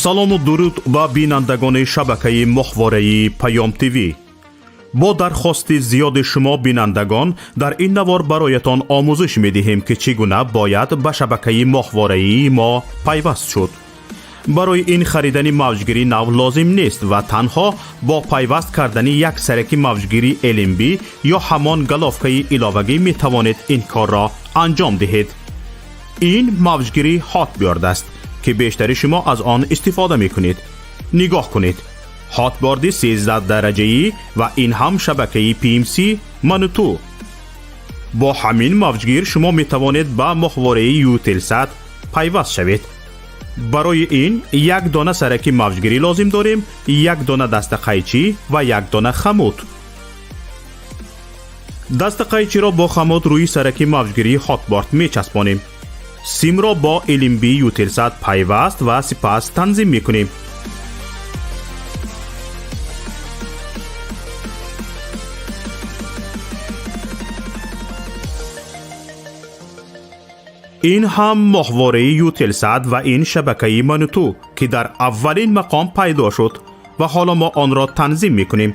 Салому дуруд ба бинандагони шабакаи моҳвораи Паём ТВ. Бо дархости зиёди шумо бинандагон, дар ин навор бароятон омӯзиш медиҳем, ки чӣ гуна бояд ба шабакаи моҳвораии мо пайваст шуд. Барои ин харидани мавҷгири нав лозим нест ва танҳо бо пайваст кардани як сараки мавҷгири LNB ё ҳамон головкаи иловагӣ метавонед ин корро анҷом диҳед. Ин мавҷгири Hotbird аст, ки бештари шумо аз он истифода мекунед. Нигоҳ кунед, Hotbird и 13 дараҷаӣ ва ин ҳам шабакаи PMC Мануту. Бо ҳамин мавҷгир шумо метавонед ба моҳвораи Eutelsat пайваст шавед. Барои ин як дона сараки мавҷгирӣ лозим дорем, як дона дастақайчӣ ва як дона хомут. Дастақайчиро бо хомут рӯи сараки мавҷгирии Hotbird мечаспонем, симро бо LNB Eutelsat пайваст ва сипас танзим мекунем. Ин ҳам моҳвораи Eutelsat ва ин шабакаи Мануту, ки дар аввалин мақом пайдо шуд, ва ҳоло мо онро танзим мекунем.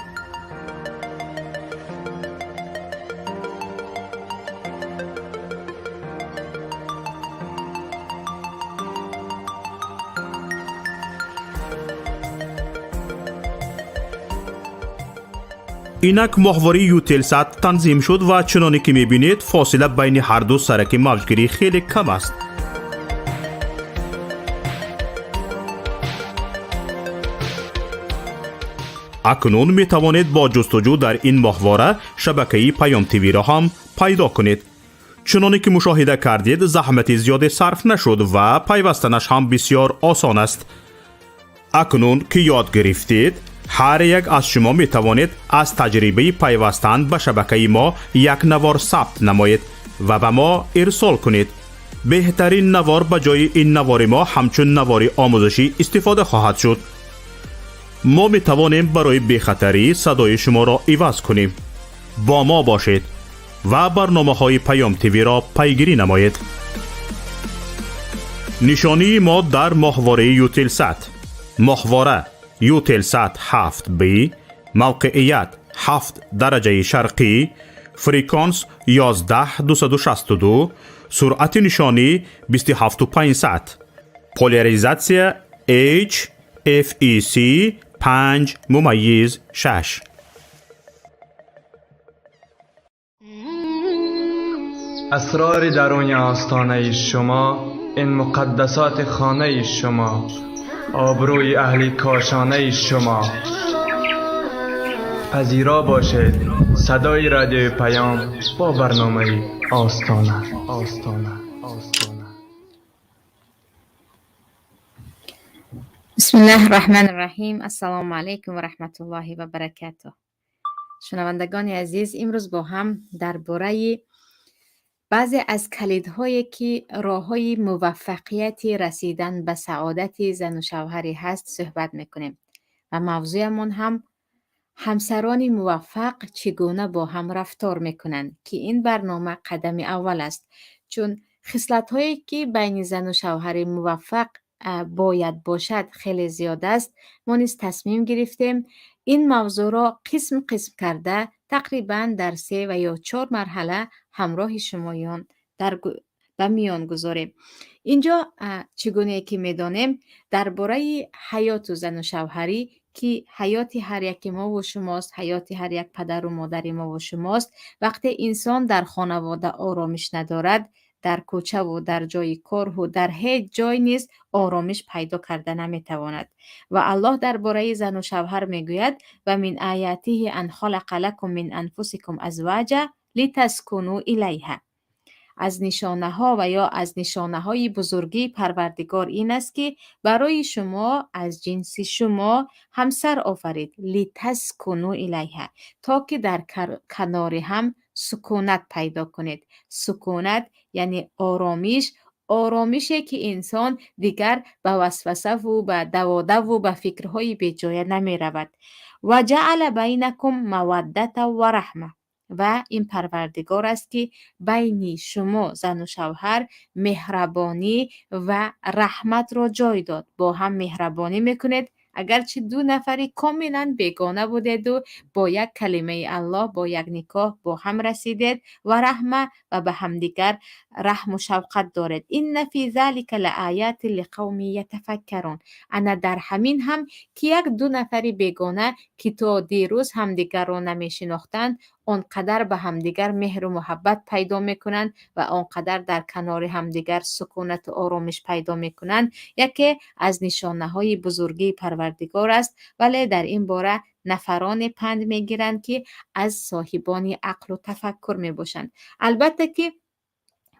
Инак моҳвораи Eutelsat танзим шуд ва чуноне ки мебинед, фосила байни ҳарду сараки мавҷгирӣ хеле кам аст. Акнун метавонед бо ҷустуҷӯ дар ин моҳвора шабакаи Паём ТВ-ро ҳам пайдо кунед. Чуноне ки мушоҳида кардед, заҳмати зиёде сарф нашуд ва пайвастанаш ҳам бисёр осон аст. Акнун ки ёд гирифтед, ҳар як аз шумо метавонед аз таҷрибаи пайвастан ба шабакаи мо як навор сабт намоед ва ба мо ирсол кунед. Беҳтарин навор ба ҷои ин навори мо ҳамчун навори омӯзишӣ истифода хоҳад шуд. Мо метавонем барои бехатарӣ садои шуморо иваз кунем. Бо мо бошед ва барномаҳои Паём ТВ-ро пайгирӣ намоед. Нишонии мо дар моҳвораи Eutelsat: моҳвора Eutelsat 7B, мавқеият 7 дараҷаи шарқӣ, фреквенс 11 262, суръати нишонӣ 27 500, поляризатсия H FEC 5.6. اسرار درون آستانه شما، این مقدسات خانه شما، آبروی اهل کاشانه شما. پذیرا باشید صدای رادیوی پیام با برنامه آستانه، آستانه، آستانه. بسم الله الرحمن الرحیم. السلام علیکم و رحمت الله و برکاته. شنوندگان عزیز، امروز با هم درباره بعضی از کلیدهایی که راههای موفقیت رسیدن به سعادت زن و شوهری هست صحبت میکنیم و موضوعمون هم همسران موفق چگونه با هم رفتار میکنند، که این برنامه قدم اول است، چون خصلت هایی که بین زن و شوهر موفق باید باشد خیلی زیاد است. ما نیز تصمیم گرفتیم این موضوع را قسم قسم کرده، تقریبا در سه و یا چهار مرحله همراه شمایان در به میان گذاریم. اینجا چگونه که میدانیم، درباره حیات و زن و شوهری که حیات هر یک ما و شماست، حیات هر یک پدر و مادر ما و شماست. وقتی انسان در خانواده آرامش ندارد، در کوچه و در جای کار و در هیچ جای نیز آرامش پیدا کرده نمیتواند. و الله درباره زن و شوهر میگوید: و من آیاته ان خلق لکم من انفسکم ازواجا لتسکنوا الیها. از نشانه ها و یا از نشانه های بزرگی پروردگار این است که برای شما از جنس شما همسر آفرید، لتسکنوا الیها، تا که در کنار هم سکونت پیدا کنید. سکونت یعنی آرامش، آرامشی که انسان دیگر به وسوسه و به دواده و به فکرهای بیجایه نمی رود. و جعل بینکم مودة و رحمه. Ва ин Парвардигор аст, ки байни шумо, зану шавҳар, меҳрабонӣ ва раҳматро ҷой дод. Бо ҳам меҳрабонӣ мекунед, агарчи ду нафари комилан бегона будеду бо як калимаи Аллоҳ, бо як никоҳ бо ҳам расидед, ва раҳма, ва ба ҳамдигар раҳму шавқат доред. Инна фи залика лааятин лиқавми ятафаккарун. Ана дар ҳамин ҳам, ки як ду нафари бегона, ки то дирӯз ҳамдигарро намешинохтанд, он қадар ба ҳамдигар меҳру муҳаббат пайдо мекунанд ва он қадар дар канори ҳамдигар сукунату оромиш пайдо мекунанд, яке аз нишонаҳои бузургии Парвардигор аст. Вале дар ин бора нафароне панд мегиранд, ки аз соҳибони ақлу тафаккур мебошанд. Албатта ки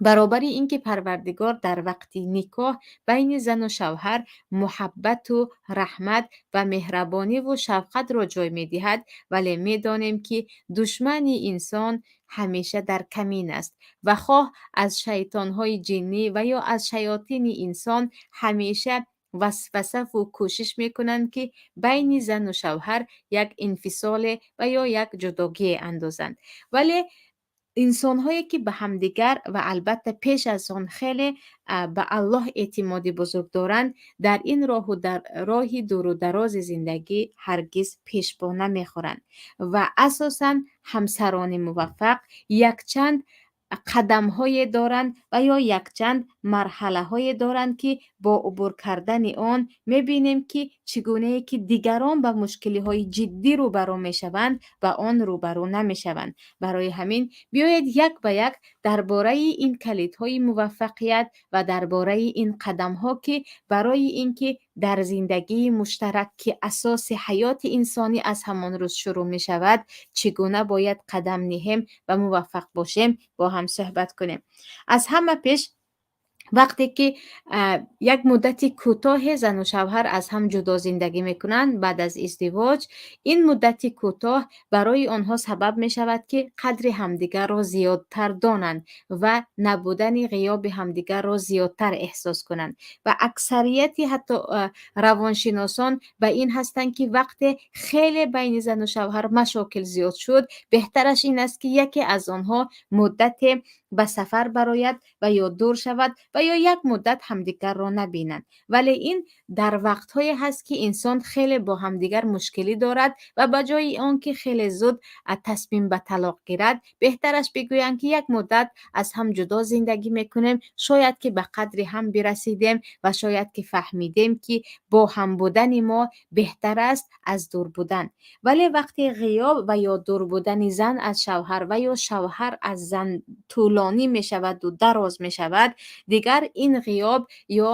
баробари ин ки Парвардигор дар вақти никоҳ байни зану шавҳар муҳаббату раҳмат ва меҳрабониву шафқатро ҷой медиҳад, вале медонем, ки душмани инсон ҳамеша дар камин аст ва хоҳ аз шайтонҳои ҷиннӣ ва ё аз шаётини инсон ҳамеша васвасаву кӯшиш мекунанд, ки байни зану шавҳар як инфисоле ва ё як ҷудогие андозанд. Вале инсонҳое, ки ба ҳамдигар ва албатта пеш аз он хеле ба Аллоҳ эътимоди бузург доранд, дар ин роҳу дар роҳи дуру дарози зиндагӣ ҳаргиз пешпо намехӯранд. Ва асосан ҳамсарони муваффақ якчанд қадамҳое доранд ва ё якчанд марҳалаҳое доранд, ки бо убур кардани он мебинем, ки чӣ гунае ки дигарон ба мушкилиҳои ҷиддӣ рӯбарӯ мешаванд, ба он рӯбарӯ намешаванд. Барои ҳамин биёед, як ба як дар бораи ин калидҳои муваффақият ва дар бораи ин қадамҳо, ки барои ин ки дар зиндагии муштарак, ки асоси ҳаёти инсонӣ аз ҳамон рӯз шурӯъ мешавад, чӣ гуна бояд қадам ниҳем ва муваффақ бошем, бо ҳам суҳбат кунем. Аз ҳама пеш, вақте ки як муддати кӯтоҳе зану шавҳар аз ҳам ҷудо зиндагӣ мекунанд баъд аз издивоҷ, ин муддати кӯтоҳ барои онҳо сабаб мешавад, ки қадри ҳамдигарро зиёдтар донанд ва набудани ғиёби ҳамдигарро зиёдтар эҳсос кунанд. Ва аксарияти ҳатто равоншиносон ба ин ҳастанд, ки вақте хеле байни зану шавҳар машокил зиёд шуд, беҳтараш ин аст, ки яке аз онҳо муддате ба сафар барояд ва ё дур шавад ва ё як муддат ҳамдигарро набинанд. Вале ин дар вақтҳое ҳаст, ки инсон хеле бо ҳамдигар мушкилӣ дорад ва ба ҷои он ки хеле зуд тасмим ба талоқ гирад, беҳтараш бигӯянд, ки як муддат аз ҳам ҷудо зиндагӣ мекунем, шояд ки ба қадри ҳам бирасидем ва шояд ки фаҳмидем, ки бо ҳам будани мо беҳтар аст аз дур будан. Вале вақте ғиёб ва ё дур будани зан аз шавҳар ва ё шавҳар аз зан тӯлонӣ мешаваду дароз мешавад, дигар ин ғиёб ё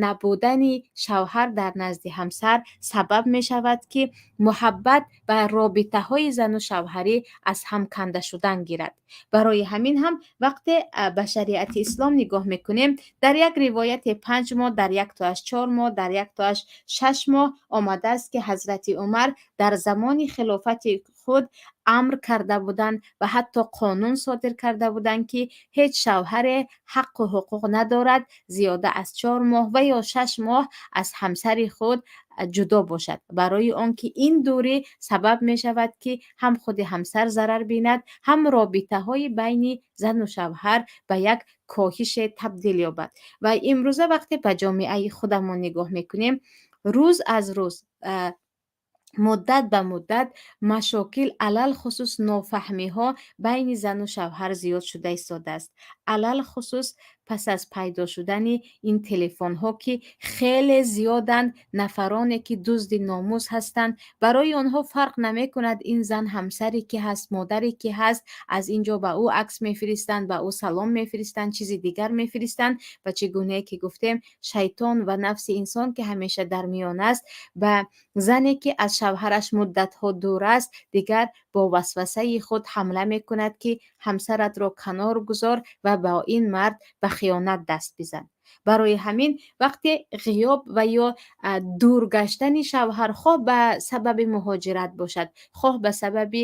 набудани шавҳар дар назди ҳамсар сабаб мешавад, ки муҳаббат ва робитаҳои зану шавҳарӣ аз ҳам канда шудан гирад. Барои ҳамин ҳам вақте ба шариати ислом нигоҳ мекунем, дар як ривояте 5 моҳ, дар яктоаш 4 моҳ, дар яктоаш 6 моҳ омадааст, ки Ҳазрати Умар дар замони хилофати худ амр карда буданд ва ҳатто қонун содир карда буданд, ки ҳеҷ шавҳаре ҳаққу ҳуқуқ надорад зиёда аз 4 моҳ ва ё 6 моҳ аз ҳамсари худ ҷудо бошад, барои он ки ин дурӣ сабаб мешавад, ки ҳам худи ҳамсар зарар бинад, ҳам робитаҳои байни зану шавҳар ба як коҳише табдил ёбад. Ва имрӯза вақте ба ҷомеаи худамон нигоҳ мекунем, рӯз аз рӯз, муддат ба муддат машокил, алалхусус нофаҳмиҳо байни зану шавҳар зиёд шуда истодааст, алалхусус пас аз пайдо шудани ин телефонҳо, ки хеле зиёданд. Нафароне, ки дузди номус ҳастанд, барои онҳо фарқ намекунад ин зан ҳамсаре ки ҳаст, модаре ки ҳаст. Аз ин ҷо ба ӯ акс мефиристанд, ба ӯ салом мефиристанд, чизи дигар мефиристанд. Ва чӣ гунае ки гуфтем, шайтон ва нафси инсон, ки ҳамеша дар миён аст, ба зане, ки аз шавҳараш муддатҳо дур аст, дигар бо васвасаи худ ҳамла мекунад, ки ҳамсаратро канор гузор ва бо ин мард ба хиёнат даст бизан. Барои ҳамин вақте ғиёб ва ё дур гаштани шавҳар, хоҳ ба сабаби муҳоҷират бошад, хоҳ ба сабаби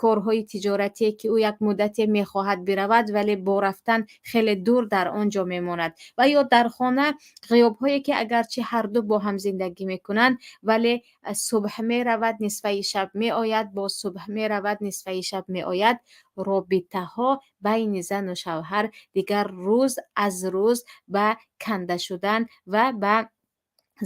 корҳои тиҷоратие, ки ӯ як муддате мехоҳад биравад, вале бо рафтан хеле дур дар он ҷо мемонад, ва ё дар хона ғиёбҳое, ки агарчи ҳарду бо ҳам зиндагӣ мекунанд, вале субҳ меравад, нисфаи шаб меояд, боз субҳ меравад, нисфаи шаб меояд, робитаҳо байни зану шавҳар дигар рӯз аз рӯз ба канда шудан ва ба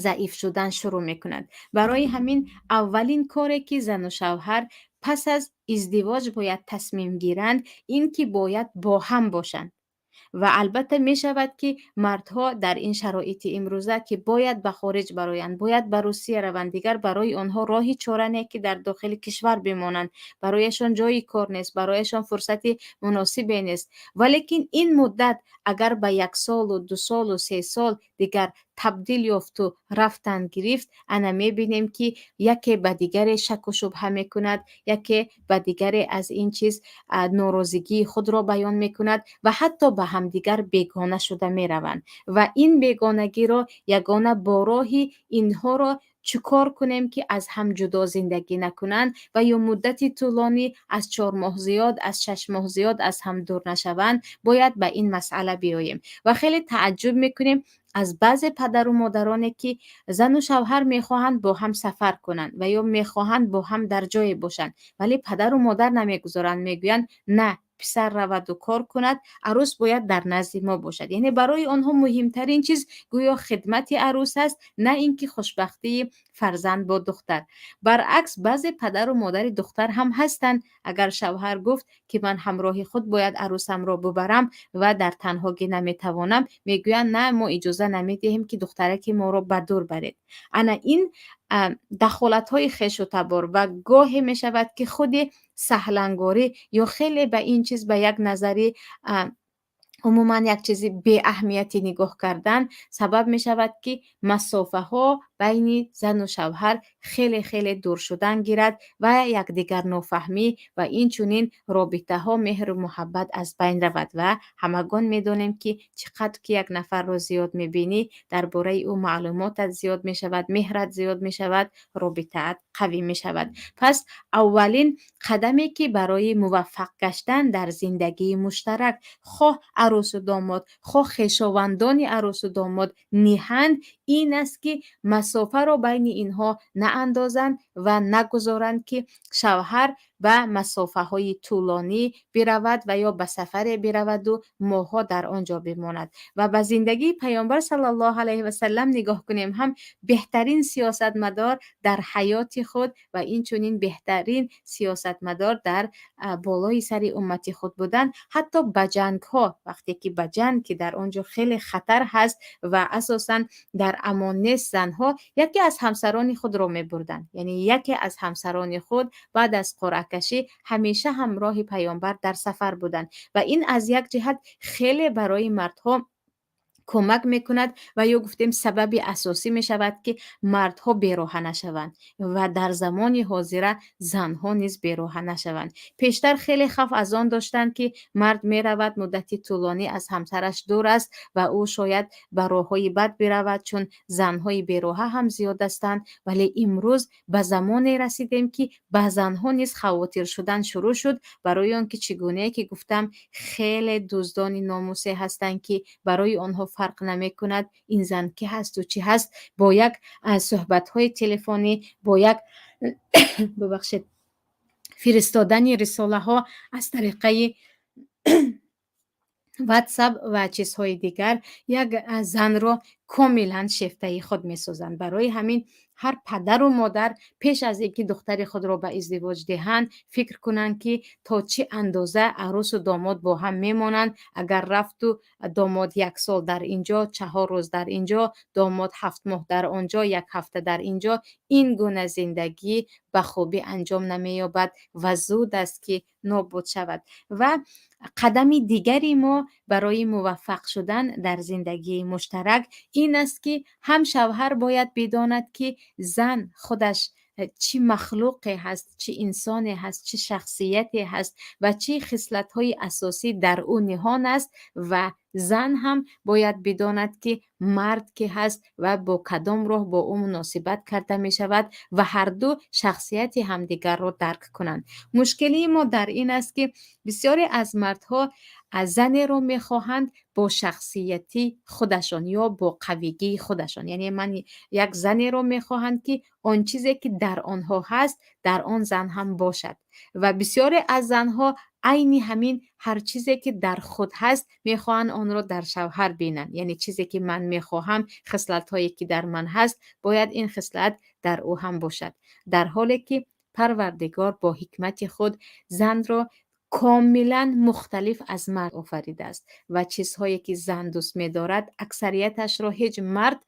заиф шудан шурӯъ мекунад. Барои ҳамин аввалин коре, ки зану шавҳар пас аз издивоҷ бояд тасмим гиранд, ин ки бояд бо ҳам бошанд. Ва албатта мешавад, ки мардҳо дар ин шароити имрӯза, ки бояд ба хориҷ бароянд, бояд ба Русия раванд, дигар барои онҳо роҳи чора не, ки дар дохили кишвар бимонанд, барояшон ҷойи кор нест, барояшон фурсати муносибе нест. Валекин ин муддат агар ба як солу, 2 солу, 3 сол дигар табдил ёфту рафтан гирифт, ана мебинем, ки яке ба дигаре шаку шубҳа мекунад, яке ба дигаре аз ин чиз норозигии худро баён мекунад ва ҳатто ба ҳамдигар бегона шуда мераванд. Ва ин бегонагиро ягона бо роҳи инҳоро чӣ кор кунем, ки аз ҳам ҷудо зиндагӣ накунанд ва ё муддати тӯлонӣ аз 4 моҳ зиёд, аз 6 моҳ зиёд аз ҳам дур нашаванд, бояд ба ин масъала биёем. Ва хеле тааҷҷуб мекунем аз баъзе падару модароне, ки зану шавҳар мехоҳанд бо ҳам сафар кунанд ва ё мехоҳанд бо ҳам дар ҷое бошанд, вале падару модар намегузоранд, мегӯянд: «На, писар раваду кор кунад, арӯс бояд дар назди мо бошад». Яъне барои онҳо муҳимтарин чиз гӯё хидмати арӯс аст, на ин ки хушбахтии фарзанд бо духтар. Баръакс, баъзе падару модари духтар ҳам ҳастанд, агар шавҳар гуфт, ки ман ҳамроҳи худ бояд арӯсамро бубарам ва дар танҳогӣ наметавонам, мегӯянд: «На, мо иҷоза намедиҳем, ки духтараки моро ба дур баред». Ана ин дахолатҳои хешу табор ва гоҳе мешавад, ки худи саҳлангорӣ ё хеле ба ин чиз ба як назари умуман як чизи беаҳамиятӣ нигоҳ кардан сабаб мешавад, ки масофаҳо байни зану шавҳар хеле хеле дур шудан гирад ва якдигар нофаҳмӣ ва инчунин робитаҳо, меҳру муҳаббат аз байн равад. Ва ҳамагон медонем, ки чӣ қадр ки як нафарро зиёд мебинӣ, дар бораи ӯ маълумотат зиёд мешавад, меҳрат зиёд мешавад, робитаат қавӣ мешавад. Пас аввалин қадаме, ки барои муваффақ гаштан дар зиндагии муштарак, хоҳ арӯсу домод, хоҳ хешовандони арӯсу домод ниҳанд, ин аст, ки масофаро байни инҳо наандозанд ва нагузоранд, ки шавҳар ба масофаҳои тӯлонӣ биравад ва ё ба сафаре бираваду моҳҳо дар он ҷо бимонад. Ва ба зиндагии Паёмбар саллаллоҳу алайҳи васаллам нигоҳ кунем ҳам, беҳтарин сиёсатмадор дар ҳаёти худ ва инчунин беҳтарин сиёсатмадор дар болои сари уммати худ буданд. Ҳатто ба ҷангҳо, вақте ки ба ҷанг, ки дар он ҷо хеле хатар ҳаст ва асосан дар амон нест занҳо, яке аз ҳамсарони худро мебурданд. Яъне яке аз ҳамсарони худ баъд аз қуръакашӣ ҳамеша ҳамроҳи Паёмбар дар сафар буданд. Ва ин аз як ҷиҳат хеле барои мардҳо кӯмак мекунад ва ё гуфтем сабаби асосӣ мешавад, ки мардҳо бероҳа нашаванд ва дар замони ҳозира занҳо низ бероҳа нашаванд. Пештар хеле хавф аз он доштанд, ки мард меравад, муддати тӯлонӣ аз ҳамсараш дур аст ва ӯ шояд ба роҳҳои бад биравад, чун занҳои бероҳа ҳам зиёд ҳастанд. Вале имрӯз ба замоне расидем, ки ба занҳо низ хавотир шудан шурӯъ шуд, барои он ки чӣ гунае ки гуфтам, хеле дуздони номусе ҳастанд, ки барои онҳо фарқ намекунад ин зан кӣ ҳасту чӣ ҳаст, бо як суҳбатҳои телефонӣ, бо як, бубахшед, фиристодани рисолаҳо аз тариқаи Ватсап ва чизҳои дигар як занро комилан шефтаи худ месозанд. Барои ҳамин ҳар падару модар пеш аз ин ки духтари худро ба издивоҷ диҳанд, фикр кунанд, ки то чӣ андоза арӯсу домод бо ҳам мемонанд. Агар рафту домод як сол дар ин ҷо, 4 рӯз дар ин ҷо, домод 7 моҳ дар он ҷо, як ҳафта дар ин ҷо, ин гуна зиндагӣ ба хубӣ анҷом намеёбад ва зуд аст, ки нобуд шавад. Ва қадами дигари мо барои муваффақ шудан дар зиндагии муштарак ин аст, ки ҳам шавҳар бояд бидонад, ки зан худаш чӣ махлуқе ҳаст, чӣ инсоне ҳаст, чӣ шахсияте ҳаст ва чӣ хислатҳои асосӣ дар ӯ ниҳон аст ва Зан ҳам бояд бидонад, ки мард ки ҳаст ва бо кадом роҳ бо ӯ муносибат карда мешавад ва ҳарду шахсияти ҳамдигарро дарк кунанд. Мушкилии мо дар ин аст, ки бисёре аз мардҳо занеро мехоҳанд бо шахсияти худашон ё бо қавигии худашон. Яъне ман як занеро мехоҳанд, ки он чизе, ки дар онҳо ҳаст, дар он зан ҳам бошад. Ва бисёре аз занҳо айни ҳамин ҳар чизе, ки дар худ ҳаст, мехоҳанд онро дар шавҳар бинанд. Яъне чизе, ки ман мехоҳам, хислатҳое, ки дар ман ҳаст, бояд ин хислат дар ӯ ҳам бошад. Дар ҳоле ки Парвардигор бо ҳикмати худ занро комилан мухталиф аз мард офаридааст ва чизҳое, ки зан дӯст медорад, аксарияташро ҳеҷ мард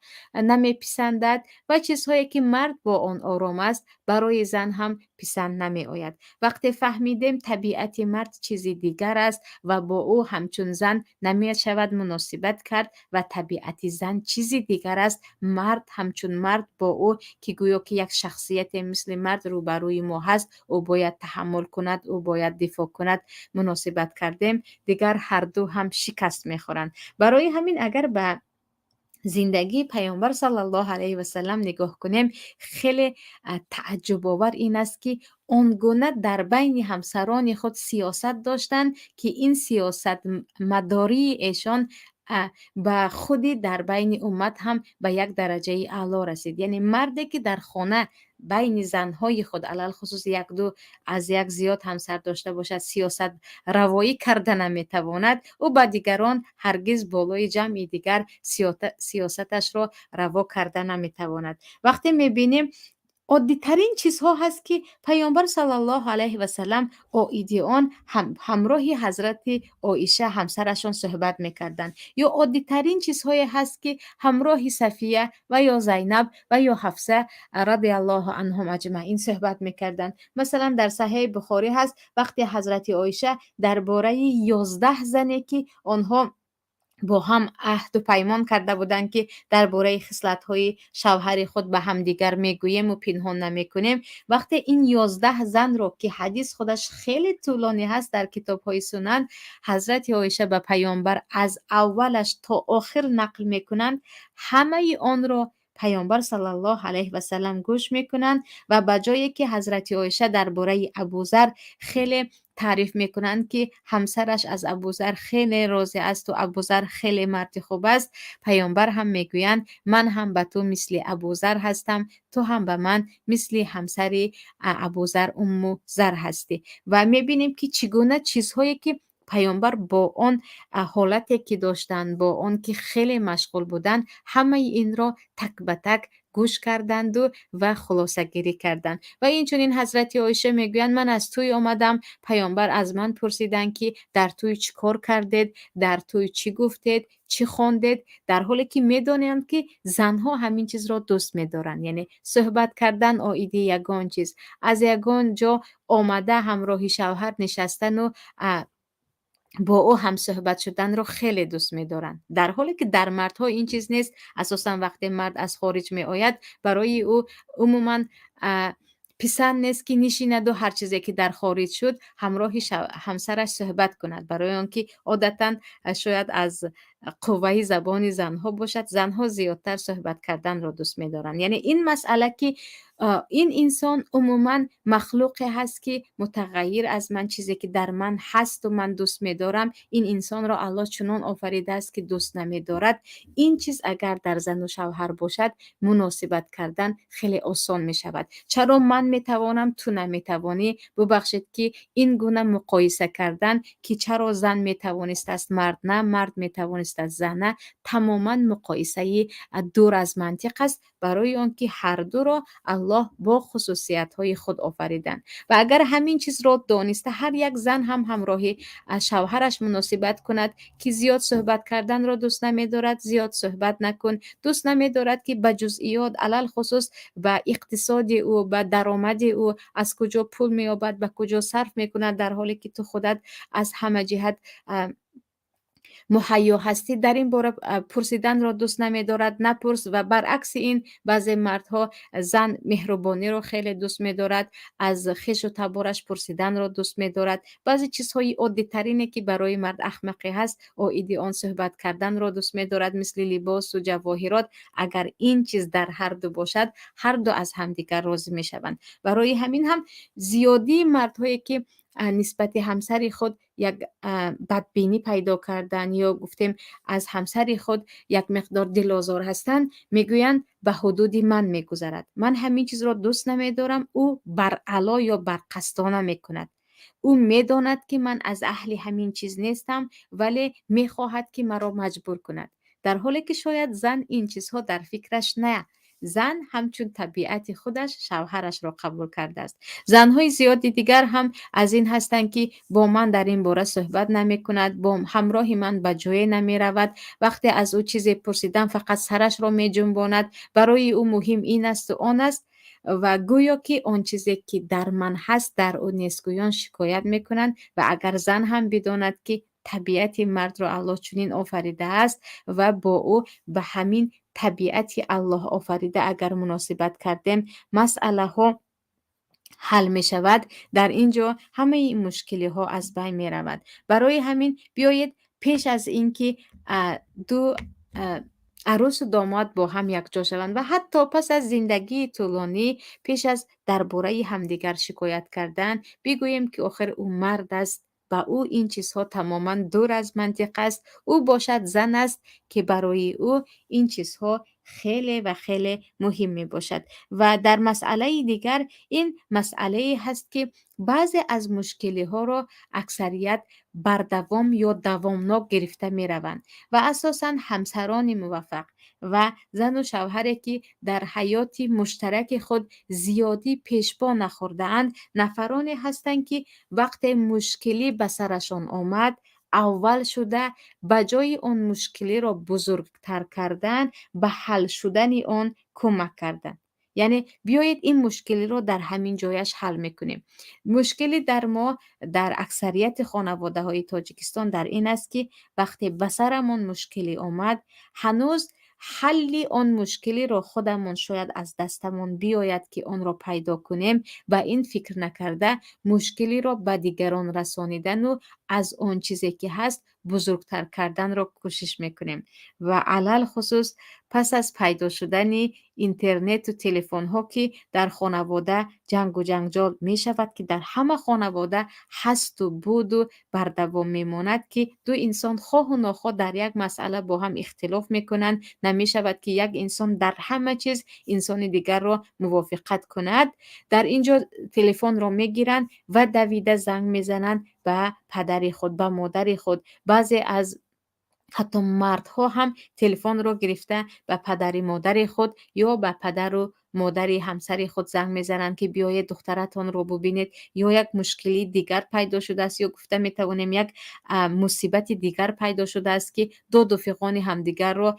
намеписандад ва чизҳое, ки мард бо он ором аст, барои зан ҳам писанд намеояд. Вақте фаҳмидем, табиати мард чизи дигар аст ва бо ӯ ҳамчун зан намешавад муносибат кард ва табиати зан чизи дигар аст, мард ҳамчун мард бо ӯ, ки гӯё ки як шахсияте мисли мард рӯбарӯи мо ҳаст, ӯ бояд таҳаммул кунад, ӯ бояд дифоъ кунад, муносибат кардем, дигар ҳарду ҳам шикаст мехӯранд. Барои ҳамин, агар ба зиндагии Паёмбар саллаллоҳу алайҳи васаллам нигоҳ кунем, хеле тааҷҷубовар ин аст, ки он гуна дар байни ҳамсарони худ сиёсат доштанд, ки ин сиёсатмадории эшон ба худи дар байни уммат ҳам ба як дараҷаи аъло расид. Яъне марде, ки дар хона байни занҳои худ, алалхусус якду аз як зиёд ҳамсар дошта бошад, сиёсат равоӣ карда наметавонад, ӯ ба дигарон ҳаргиз болои ҷамъи дигар сиёсаташро раво карда наметавонад. Вақте мебинем, оддитарин чизҳо ҳаст, ки Паёмбар саллаллоҳу алайҳи васаллам оиди он ҳамроҳи ҳазрати Оиша ҳамсарашон суҳбат мекарданд, ё оддитарин чизҳое ҳаст, ки ҳамроҳи Сафия ва ё Зайнаб ва ё Ҳафса радиаллоҳу анҳум аҷмаин суҳбат мекарданд. Масалан, дар Саҳеҳи Бухорӣ ҳаст, вақте ҳазрати Оиша дар бораи 11 зане, ки онҳо бо ҳам аҳду паймон карда буданд, ки дар бораи хислатҳои шавҳари худ ба ҳамдигар мегӯему пинҳон намекунем, вақте ин 11 занро, ки ҳадис худаш хеле тӯлонӣ ҳаст дар китобҳои сунан, ҳазрати Оиша ба Паёмбар аз аввалаш то охир нақл мекунанд, ҳамаи онро Паёмбар саллаллоҳу алайҳи васаллам гӯш мекунанд ва ба ҷое ки ҳазрати Оиша дар бораи Абузар хеле таъриф мекунанд, ки ҳамсараш аз Абузар хеле розӣ асту Абузар хеле марди хуб аст, Паёмбар ҳам мегӯянд: «Ман ҳам ба ту мисли Абузар ҳастам, ту ҳам ба ман мисли ҳамсари Абузар, Умму Зар ҳастӣ». Ва мебинем, ки чӣ гуна чизҳое, ки Паёмбар бо он ҳолате, ки доштанд, бо он ки хеле машғул буданд, ҳамаи инро так ба так гӯш карданду ва хулосагирӣ карданд. Ва инчунин ҳазрати Оиша мегӯянд: «Ман аз тӯй омадам, Паёмбар аз ман пурсиданд, ки дар тӯй чӣ кор кардед, дар тӯй чӣ гуфтед, чӣ хондед», дар ҳоле ки медонанд, ки занҳо ҳамин чизро дӯст медоранд, яъне суҳбат кардан оиди ягон чиз, аз ягон ҷо омада, ҳамроҳи шавҳар нишастану бо ӯ ҳамсӯҳбат шуданро хеле дӯст медоранд. Дар ҳоле ки дар мардҳо ин чиз нест. Асосан вақте мард аз хориҷ меояд, барои ӯ умуман писанд нест, ки нишинаду ҳар чизе, ки дар хориҷ шуд, ҳамроҳи ҳамсараш суҳбат кунад, барои он ки одатан, шояд аз қувваи забони занҳо бошад, занҳо зиёдтар суҳбат карданро дӯст медоранд. Яъне ин масъала, ки ин инсон умуман махлуқе ҳаст, ки мутағайир аз ман, чизе, ки дар ман ҳасту ман дӯст медорам, ин инсонро Аллоҳ чунон офаридааст, ки дӯст намедорад. Ин чиз агар дар зану шавҳар бошад, муносибат кардан хеле осон мешавад. Чаро ман метавонам, ту наметавонӣ? Бубахшед, ки ин гуна муқоиса кардан, ки чаро зан метавонистааст, мард на, мард метавонистааст, зан на, тамоман муқоисаи дур аз мантиқ аст, барои он ки ҳардуро Аллоҳ бо хусусиятҳои худ офариданд. Ва агар ҳамин чизро дониста, ҳар як зан ҳам ҳамроҳи шавҳараш муносибат кунад, ки зиёд суҳбат карданро дӯст намедорад, зиёд суҳбат накун, дӯст намедорад, ки ба ҷузъиёт, алалхусус ба иқтисоди ӯ, ба даромади ӯ, аз куҷо пул меёбад, ба куҷо сарф мекунад, дар ҳоле ки ту худат аз ҳама ҷиҳат Муҳайё ҳастӣ, дар ин бора пурсиданро дӯст намедорад, напурс. Ва баръакси ин, баъзе мардҳо зан меҳрубониро хеле дӯст медорад, аз хешу табораш пурсиданро дӯст медорад, баъзе чизҳои оддитарине, ки барои мард ахмақӣ ҳаст, оиди он суҳбат карданро дӯст медорад, мисли либосу ҷавоҳирот. Агар ин чиз дар ҳарду бошад, ҳарду аз ҳамдигар розӣ мешаванд. Барои ҳамин ҳам зиёдии мардҳое, ки нисбати ҳамсари худ як бадбинӣ пайдо кардан ё гуфтем, аз ҳамсари худ як миқдор дилозор ҳастанд, мегӯянд, ба ҳудуди ман мегузарад, ман ҳамин чизро дӯст намедорам, ӯ баръало ё барқасдона мекунад, ӯ медонад, ки ман аз аҳли ҳамин чиз нестам, вале мехоҳад, ки маро маҷбур кунад. Дар ҳоле ки шояд зан ин чизҳо дар фикраш на, зан ҳамчун табиати худаш шавҳарашро қабул кардааст. Занҳои зиёди дигар ҳам аз ин ҳастанд, ки бо ман дар ин бора суҳбат намекунад, бо ҳамроҳи ман ба ҷое намеравад, вақте аз ӯ чизе пурсидам, фақат сарашро меҷунбонад, барои ӯ муҳим ин асту он аст ва гӯё ки он чизе, ки дар ман ҳаст, дар ӯ нест, гӯён шикоят мекунанд. Ва агар зан ҳам бидонад, ки табиати мардро Аллоҳ чунин офаридааст ва бо ӯ ба ҳамин табиати Аллоҳ офарида агар муносибат кардем, масъалаҳо ҳал мешавад. Дар ин ҷо ҳамаи мушкилиҳо аз байн меравад. Барои ҳамин биёед, пеш аз ин ки ду арӯсу домод бо ҳам якҷо шаванд ва ҳатто пас аз зиндагии тӯлонӣ, пеш аз дар бораи ҳамдигар шикоят кардан, бигӯем, ки охир ӯ мард аст, ба ӯ ин чизҳо тамоман дур аз мантиқ аст, ӯ бошад зан аст, ки барои ӯ ин чизҳо хеле ва хеле муҳим мебошад. Ва дар масъалаи дигар, ин масъалае ҳаст, ки баъзе аз мушкилиҳоро аксарият бардавом ё давомнок гирифта мераванд ва асосан ҳамсарони муваффақ ва зану шавҳаре, ки дар ҳаёти муштараки худ зиёдӣ пешпо нахӯрдаанд, нафароне ҳастанд, ки вақте мушкилӣ ба сарашон омад, аввал шуда, ба ҷои он мушкилиро бузургтар кардан, ба ҳал шудани он кӯмак карданд. Яъне биёед, ин мушкилиро дар ҳамин ҷояш ҳал мекунем. Мушкилӣ дар мо, дар аксарияти хонаводаҳои Тоҷикистон дар ин аст, ки вақте ба сарамон мушкилӣ омад, ҳанӯз ҳалли он мушкилиро худамон шояд аз дастамон биёяд, ки онро пайдо кунем, ба ин фикр накарда, мушкилиро ба дигарон расонидану аз он чизе, ки ҳаст, бузургтар карданро кӯшиш мекунем. Ва алалхусус пас аз пайдо шудани интернету телефонҳо, ки дар хонавода ҷангу ҷанҷол мешавад, ки дар ҳама хонавода ҳасту буду бардавом мемонад, ки ду инсон хоҳу нохоҳ дар як масъала бо ҳам ихтилоф мекунанд. Намешавад, ки як инсон дар ҳама чиз инсони дигарро мувофиқат кунад. Дар ин ҷо телефонро мегиранд ва давида занг мезананд ба падари худ, ба модари худ. Баъзе аз ҳатто мардҳо ҳам телефонро гирифта, ба падари модари худ ё ба падару модари ҳамсари худ занг мезананд, ки биёед, духтаратонро бубинед, ё як мушкилии дигар пайдо шудааст, ё гуфта метавонем, як мусибати дигар пайдо шудааст, ки доду фиғони ҳамдигарро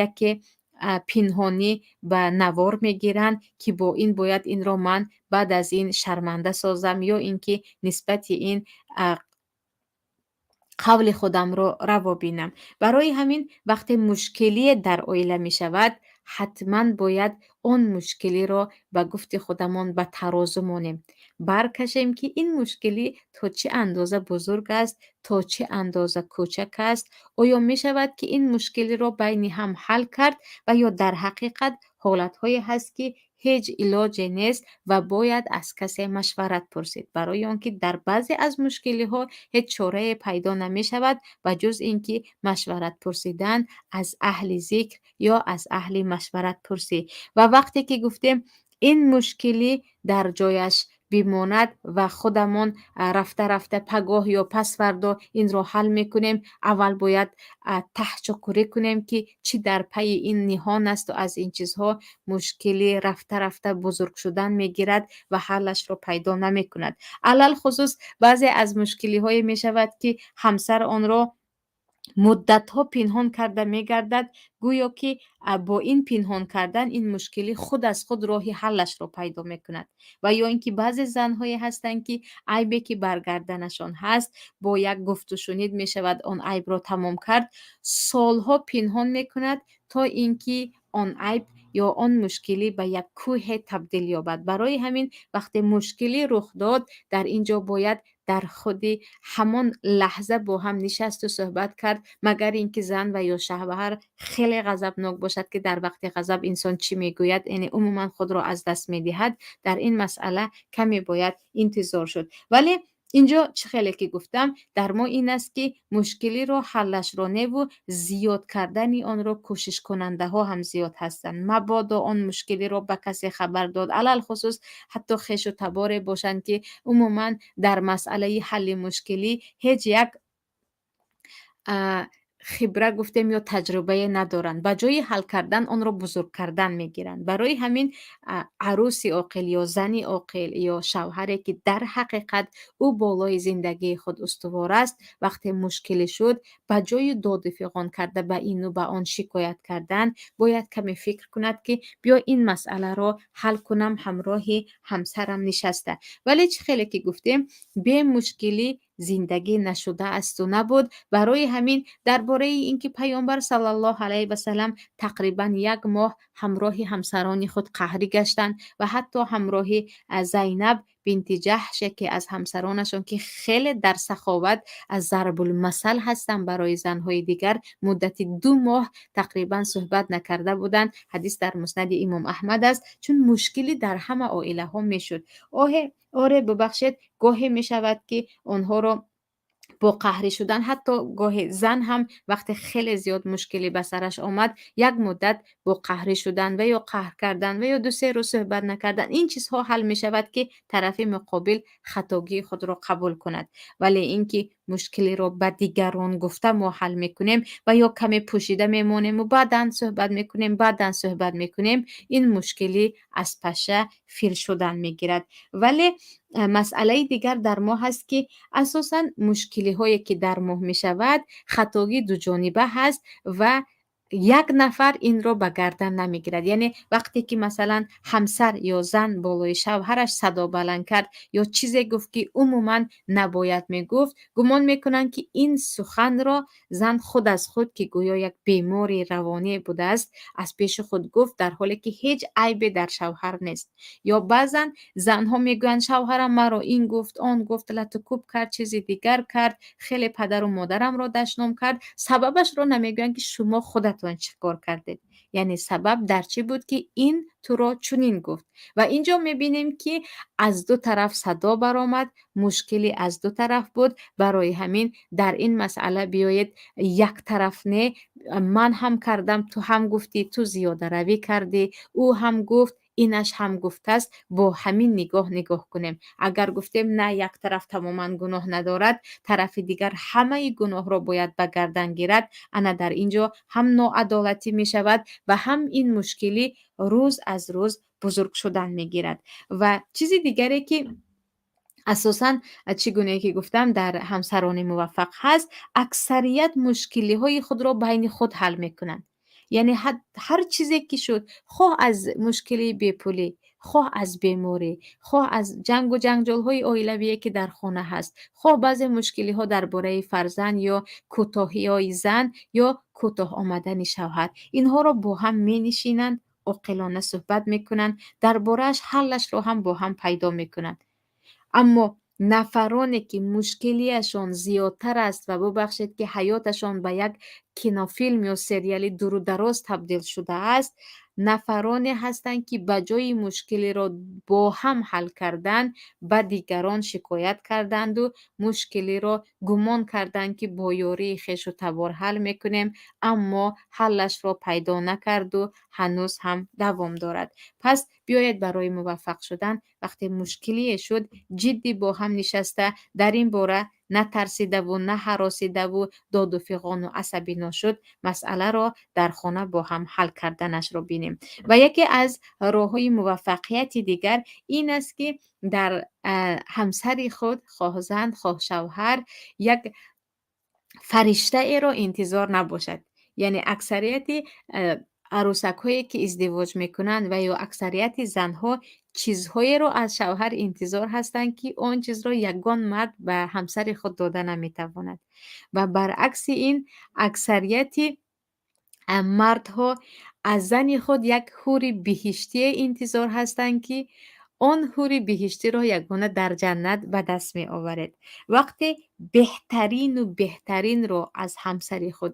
яке пинҳонӣ ба навор мегиранд, ки бо ин бояд инро ман баъд аз ин шарманда созам ё ин ки нисбати ин қавли худамро раво бинам. Барои ҳамин вақте мушкилие дар оила мешавад, ҳатман бояд он мушкилиро, ба гуфти худамон, ба тарозу монем, баркашем, ки ин мушкилӣ то чӣ андоза бузург аст, то чӣ андоза кӯчак аст, оё мешавад, ки ин мушкилиро байни ҳам ҳал кард ва ё дар ҳақиқат ҳолатҳое ҳаст, ки ҳеҷ илоҷе нест ва бояд аз касе машварат пурсид, барои он ки дар баъзе аз мушкилиҳо ҳеҷ чорае пайдо намешавад, ба ҷуз ин ки машварат пурсидан аз аҳли зикр ё аз аҳли машваратпурсӣ. Ва вақте ки гуфтем, ин мушкилӣ дар ҷояш бимонад ва худамон рафта рафта пагоҳ ё пасфардо инро ҳал мекунем, аввал бояд таҳчуқурӣ кунем, ки чӣ дар пайи ин ниҳон асту аз ин чизҳо мушкилӣ рафта рафта бузург шудан мегирад ва ҳаллашро пайдо намекунад. Алалхусус баъзе аз мушкилиҳое мешавад, ки ҳамсар онро Муддатҳо пинҳон карда мегардад, гӯё ки бо ин пинҳон кардан ин мушкилӣ худ аз худ роҳи ҳаллашро пайдо мекунад. Ва ё ин ки баъзе занҳое ҳастанд, ки айбе, ки бар гарданашон ҳаст, бо як гуфтушунид мешавад он айбро тамом кард, солҳо пинҳон мекунад, то ин ки он айб ё он мушкилӣ ба як кӯҳе табдил ёбад. Барои ҳамин, вақте мушкилӣ рух дод, дар ин ҷо бояд дар худи ҳамон лаҳза бо ҳам нишасту суҳбат кард, магар ин ки зан ва ё шавҳар хеле ғазабнок бошад, ки дар вақти ғазаб инсон чӣ мегӯяд, яъне умуман худро аз даст медиҳад. Дар ин масъала каме бояд интизор шуд. Вале инҷо, чӣ хеле ки гуфтам, дар мо ин аст, ки мушкилиро ҳаллашро неву зиёд кардани онро кӯшишкунандаҳо ҳам зиёд ҳастанд. Мабодо он мушкилиро ба касе хабар дод, алалхусус ҳатто хешу таборе бошанд, ки умуман дар масъалаи ҳалли мушкилӣ ҳеҷ як хибра гуфтем ё таҷрибае надоранд, ба ҷои ҳал кардан онро бузург кардан мегиранд. Барои ҳамин, арӯси оқил ё зани оқил ё шавҳаре, ки дар ҳақиқат ӯ болои зиндагии худ устувор аст, вақте мушкилӣ шуд, ба ҷои доду фиғон карда, ба ину ба он шикоят кардан, бояд каме фикр кунад, ки биё, ин масъаларо ҳал кунам ҳамроҳи ҳамсарам нишаста. Вале чӣ хеле ки гуфтем, бемушкилӣ зиндагӣ нашуда асту набуд. Барои ҳамин, дар бораи ин ки Паёмбар саллаллоҳу алайҳи васалам тақрибан як моҳ ҳамроҳи ҳамсарони худ қаҳрӣ гаштанд ва ҳатто ҳамроҳи Зайнаб бинти Ҷаҳш, яке аз ҳамсаронашон, ки хеле дар саховат аз зарбулмасал ҳастанд барои занҳои дигар, муддати 2 моҳ тақрибан суҳбат накарда буданд. Ҳадис дар Муснади Имом Аҳмад аст, чун мушкилӣ дар ҳама оилаҳо мешуд. Оҳе, оре, бубахшед, гоҳе мешавад, ки онҳоро бо қаҳрӣ шудан, ҳатто гоҳе зан ҳам вақте хеле зиёд мушкилӣ ба сараш омад, як муддат бо қаҳрӣ шудан ва ё қаҳр кардан ва ё 2-се рӯз суҳбат накардан, ин чизҳо ҳал мешавад, ки тарафи муқобил хатогии худро қабул кунад. Вале ин ки мушкилиро ба дигарон гуфта мо ҳал мекунем ва ё каме пӯшида мемонему баъдан суҳбат мекунем, баъдан суҳбат мекунем, ин мушкилӣ аз паша фил шудан мегирад. Вале масъалаи дигар дар мо ҳаст, ки асосан мушкилиҳое, ки дар моҳ мешавад, хатогӣ дуҷониба ҳаст ва як нафар инро ба гардан намегирад. Яъне вақте ки, масалан, ҳамсар ё зан болои шавҳараш садо баланд кард ё чизе гуфт, ки умуман набояд мегуфт, гумон мекунанд, ки ин суханро зан худ аз худ, ки гӯё як бемори равоние будааст, аз пеши худ гуфт, дар ҳоле ки ҳеҷ айбе дар шавҳар нест. Ё баъзан занҳо мегӯянд: «Шавҳарам маро ин гуфт, он гуфт, латукӯб кард, чизи дигар кард, хеле падару модарамро дашном кард». Сабабашро намегӯянд, ки шумо худатон чӣ кор кардед, яъне сабаб дар чӣ буд, ки ин туро чунин гуфт. Ва ин ҷо мебинем, ки аз ду тараф садо баромад, мушкилӣ аз ду тараф буд. Барои ҳамин, дар ин масъала биёед як тараф не, ман ҳам кардам, ту ҳам гуфтӣ, ту зиёдаравӣ кардӣ, ӯ ҳам гуфт, инаш ҳам гуфтааст, бо ҳамин нигоҳ нигоҳ кунем. Агар гуфтем, на, як тараф тамоман гуноҳ надорад, тарафи дигар ҳамаи гуноҳро бояд ба гардан гирад, ана дар ин ҷо ҳам ноадолатӣ мешавад ва ҳам ин мушкилӣ рӯз аз рӯз бузург шудан мегирад. Ва чизи дигаре, ки асосан, чӣ гунае ки гуфтам, дар ҳамсарони муваффақ ҳаст, аксарият мушкилиҳои худро байни худ ҳал мекунанд. Яъне ҳар чизе ки шуд, хоҳ аз мушкилии бепулӣ, хоҳ аз беморӣ, хоҳ аз ҷангу ҷанҷолҳои оилавие, ки дар хона ҳаст, хоҳ баъзе мушкилиҳо дар бораи фарзанд ё кӯтоҳиҳои зан ё кӯтоҳ омадани шавҳар, инҳоро бо ҳам менишинанд, оқилона суҳбат мекунанд, дар борааш ҳаллашро ҳам бо ҳам пайдо мекунанд. Аммо нафароне, ки мушкилиашон зиёдтар аст ва, бубахшед, ки ҳаёташон ба як кинофилм ё сериали дуру дароз табдил шудааст, нафароне ҳастанд, ки ба ҷои мушкилиро бо ҳам ҳал кардан, ба дигарон шикоят карданду мушкилиро гумон карданд, ки бо ёрии хешу табор ҳал мекунем, аммо ҳаллашро пайдо накарду ҳанӯз ҳам давом дорад. Пас биёед, барои муваффақ шудан, вақте мушкилие шуд, ҷиддӣ бо ҳам нишаста, дар ин бора натарсидаву наҳаросидаву доду фиғону асабӣ ношуд, масъаларо дар хона бо ҳам ҳал карданашро бинем. Ва яке аз роҳҳои муваффақияти дигар ин аст, ки дар ҳамсари худ, хоҳ зан, хоҳ шавҳар, як Фариштаеро интизор набошад. Яъне аксарияти арӯсакҳое, ки издивоҷ мекунанд, ва ё аксарияти занҳо чизҳоеро аз шавҳар интизор ҳастанд, ки он чизро ягон мард ба ҳамсари худ дода наметавонад. Ва баръакси ин, аксарияти мардҳо аз зани худ як ҳури биҳиштие интизор ҳастанд, ки он ҳури биҳиштиро ягона дар ҷаннат ба даст меоваред. Вақте беҳтарину беҳтаринро аз ҳамсари худ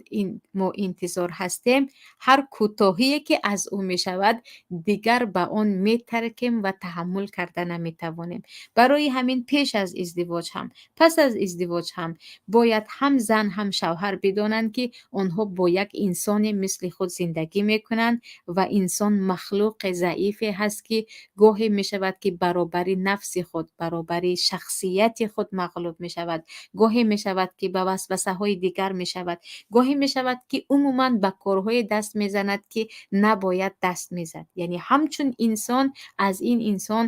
мо интизор ҳастем, ҳар кӯтоҳие, ки аз ӯ мешавад, дигар ба он метаркем ва таҳаммул карда наметавонем. Барои ҳамин пеш аз издивоҷ ҳам, пас аз издивоҷ ҳам бояд ҳам зан, ҳам шавҳар бидонанд, ки онҳо бо як инсоне мисли худ зиндагӣ мекунанд ва инсон махлуқи заифе ҳаст, ки гоҳе мешавад, ки баробари нафси худ, баробари шахсияти худ мағлуб мешавад, гоҳе мешавад, ки ба васвасаҳои дигар мешавад, гоҳе мешавад, ки умуман ба корҳое даст мезанад, ки набояд даст мезад. Яъне ҳамчун инсон аз ин инсон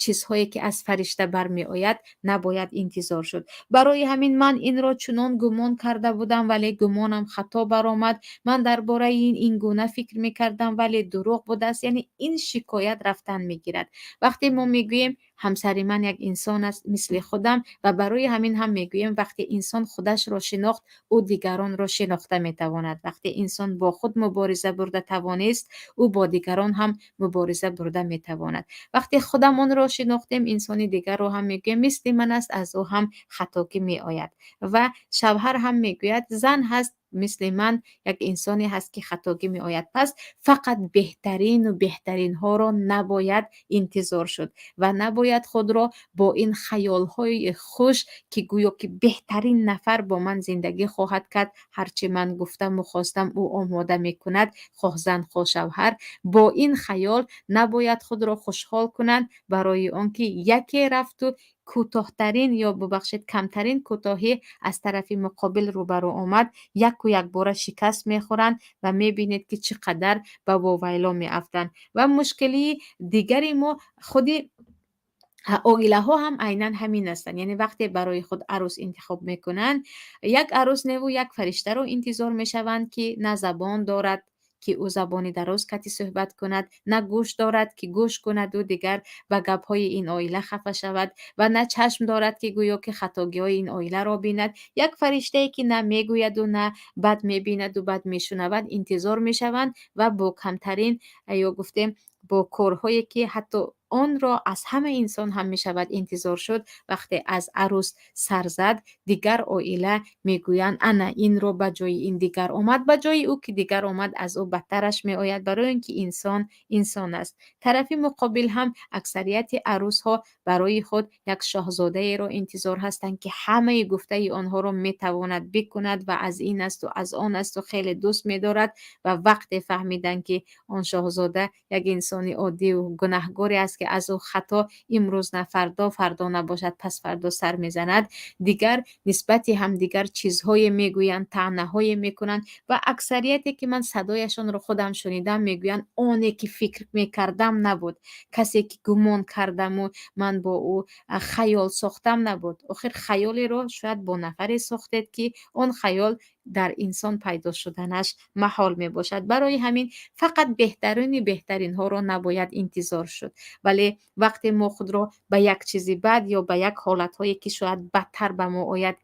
чизҳое, ки аз фаришта бармеояд, набояд интизор шуд. Барои ҳамин ман инро чунон гумон карда будам, вале гумонам хато баромад, ман дар бораи ин ин гуна фикр мекардам, вале дурӯғ будааст. Яъне ин шикоят рафтан мегирад. Вақте мо мегӯем, ҳамсари ман як инсон аст мисли худам, ва барои ҳамин ҳам мегӯем, вақте инсон худашро шинохт, ӯ дигаронро шинохта метавонад. Вақте инсон бо худ мубориза бурда тавонист, ӯ бо дигарон ҳам мубориза бурда метавонад. Вақте худамонро шинохтем, инсони дигарро ҳам мегӯем, мисли ман аст, аз ӯ ҳам хатогӣ меояд. Ва шавҳар ҳам мегӯяд, зан ҳаст мисли ман, як инсоне ҳаст, ки хатогӣ меояд. Пас фақат беҳтарину беҳтаринҳоро набояд интизор шуд ва набояд худро бо ин хаёлҳои хуш, ки гӯё ки беҳтарин нафар бо ман зиндагӣ хоҳад кард, ҳарчи ман гуфтаму хостам, ӯ омода мекунад, хоҳ зан, хоҳ шавҳар, бо ин хаёл набояд худро хушҳол кунанд, барои он ки яке рафту кӯтоҳтарин ё, бубахшед, камтарин кӯтоҳӣ аз тарафи муқобил рӯбарӯ омад, яку якбора шикаст мехӯранд ва мебинед, ки чӣ қадар ба вовайло меафтанд. Ва мушкилии дигари мо, худи оилаҳо ҳам айнан ҳамин ҳастанд. Яъне вақте барои худ арӯс интихоб мекунанд, як арӯс неву як фариштаро интизор мешаванд, ки на забон дорад, ки ӯ забони дароз кати суҳбат кунад, на гӯш дорад, ки гӯш кунаду дигар ба гапҳои ин оила хафа шавад, ва на чашм дорад, ки гӯё ки хатогиҳои ин оиларо бинад. Як фариштае, ки на мегӯяду, на бад мебинаду бад мешунавад, интизор мешаванд ва бо камтарин ё гуфтем, бо корҳое, ки ҳатто онро аз ҳама инсон ҳам мешавад интизор шуд, вақте аз арӯс сар зад, дигар оила мегӯянд, ана инро ба ҷои ин дигар омад, ба ҷои ӯ ки дигар омад, аз ӯ бадтараш меояд, барои он ки инсон инсон аст. Тарафи муқобил ҳам аксарияти арӯсҳо барои худ як шоҳзодаеро интизор ҳастанд, ки ҳамаи гуфтаи онҳоро метавонад бикунад ва аз ин асту аз он асту хеле дӯст медорад. Ва вақте фаҳмиданд, ки он шоҳзода як инсони оддию гунаҳгоре аст, ки аз ӯ хато имрӯз на фардо, фардо набошад, пасфардо сар мезанад, дигар нисбати ҳамдигар чизҳое мегӯянд, таънаҳое мекунанд. Ва аксарияте, ки ман садояшонро худам шунидам, мегӯянд, оне ки фикр мекардам набуд, касе ки гумон кардаму ман бо ӯ хаёл сохтам набуд. Охир хаёлеро шояд бо нафаре сохтед, ки он хаёл дар инсон пайдо шуданаш маҳол мебошад. Барои ҳамин фақат беҳтарини беҳтаринҳоро набояд интизор шуд. Вале вақте мо худро ба як чизи бад ё ба як ҳолатҳое, ки шояд бадтар ба мо ояд,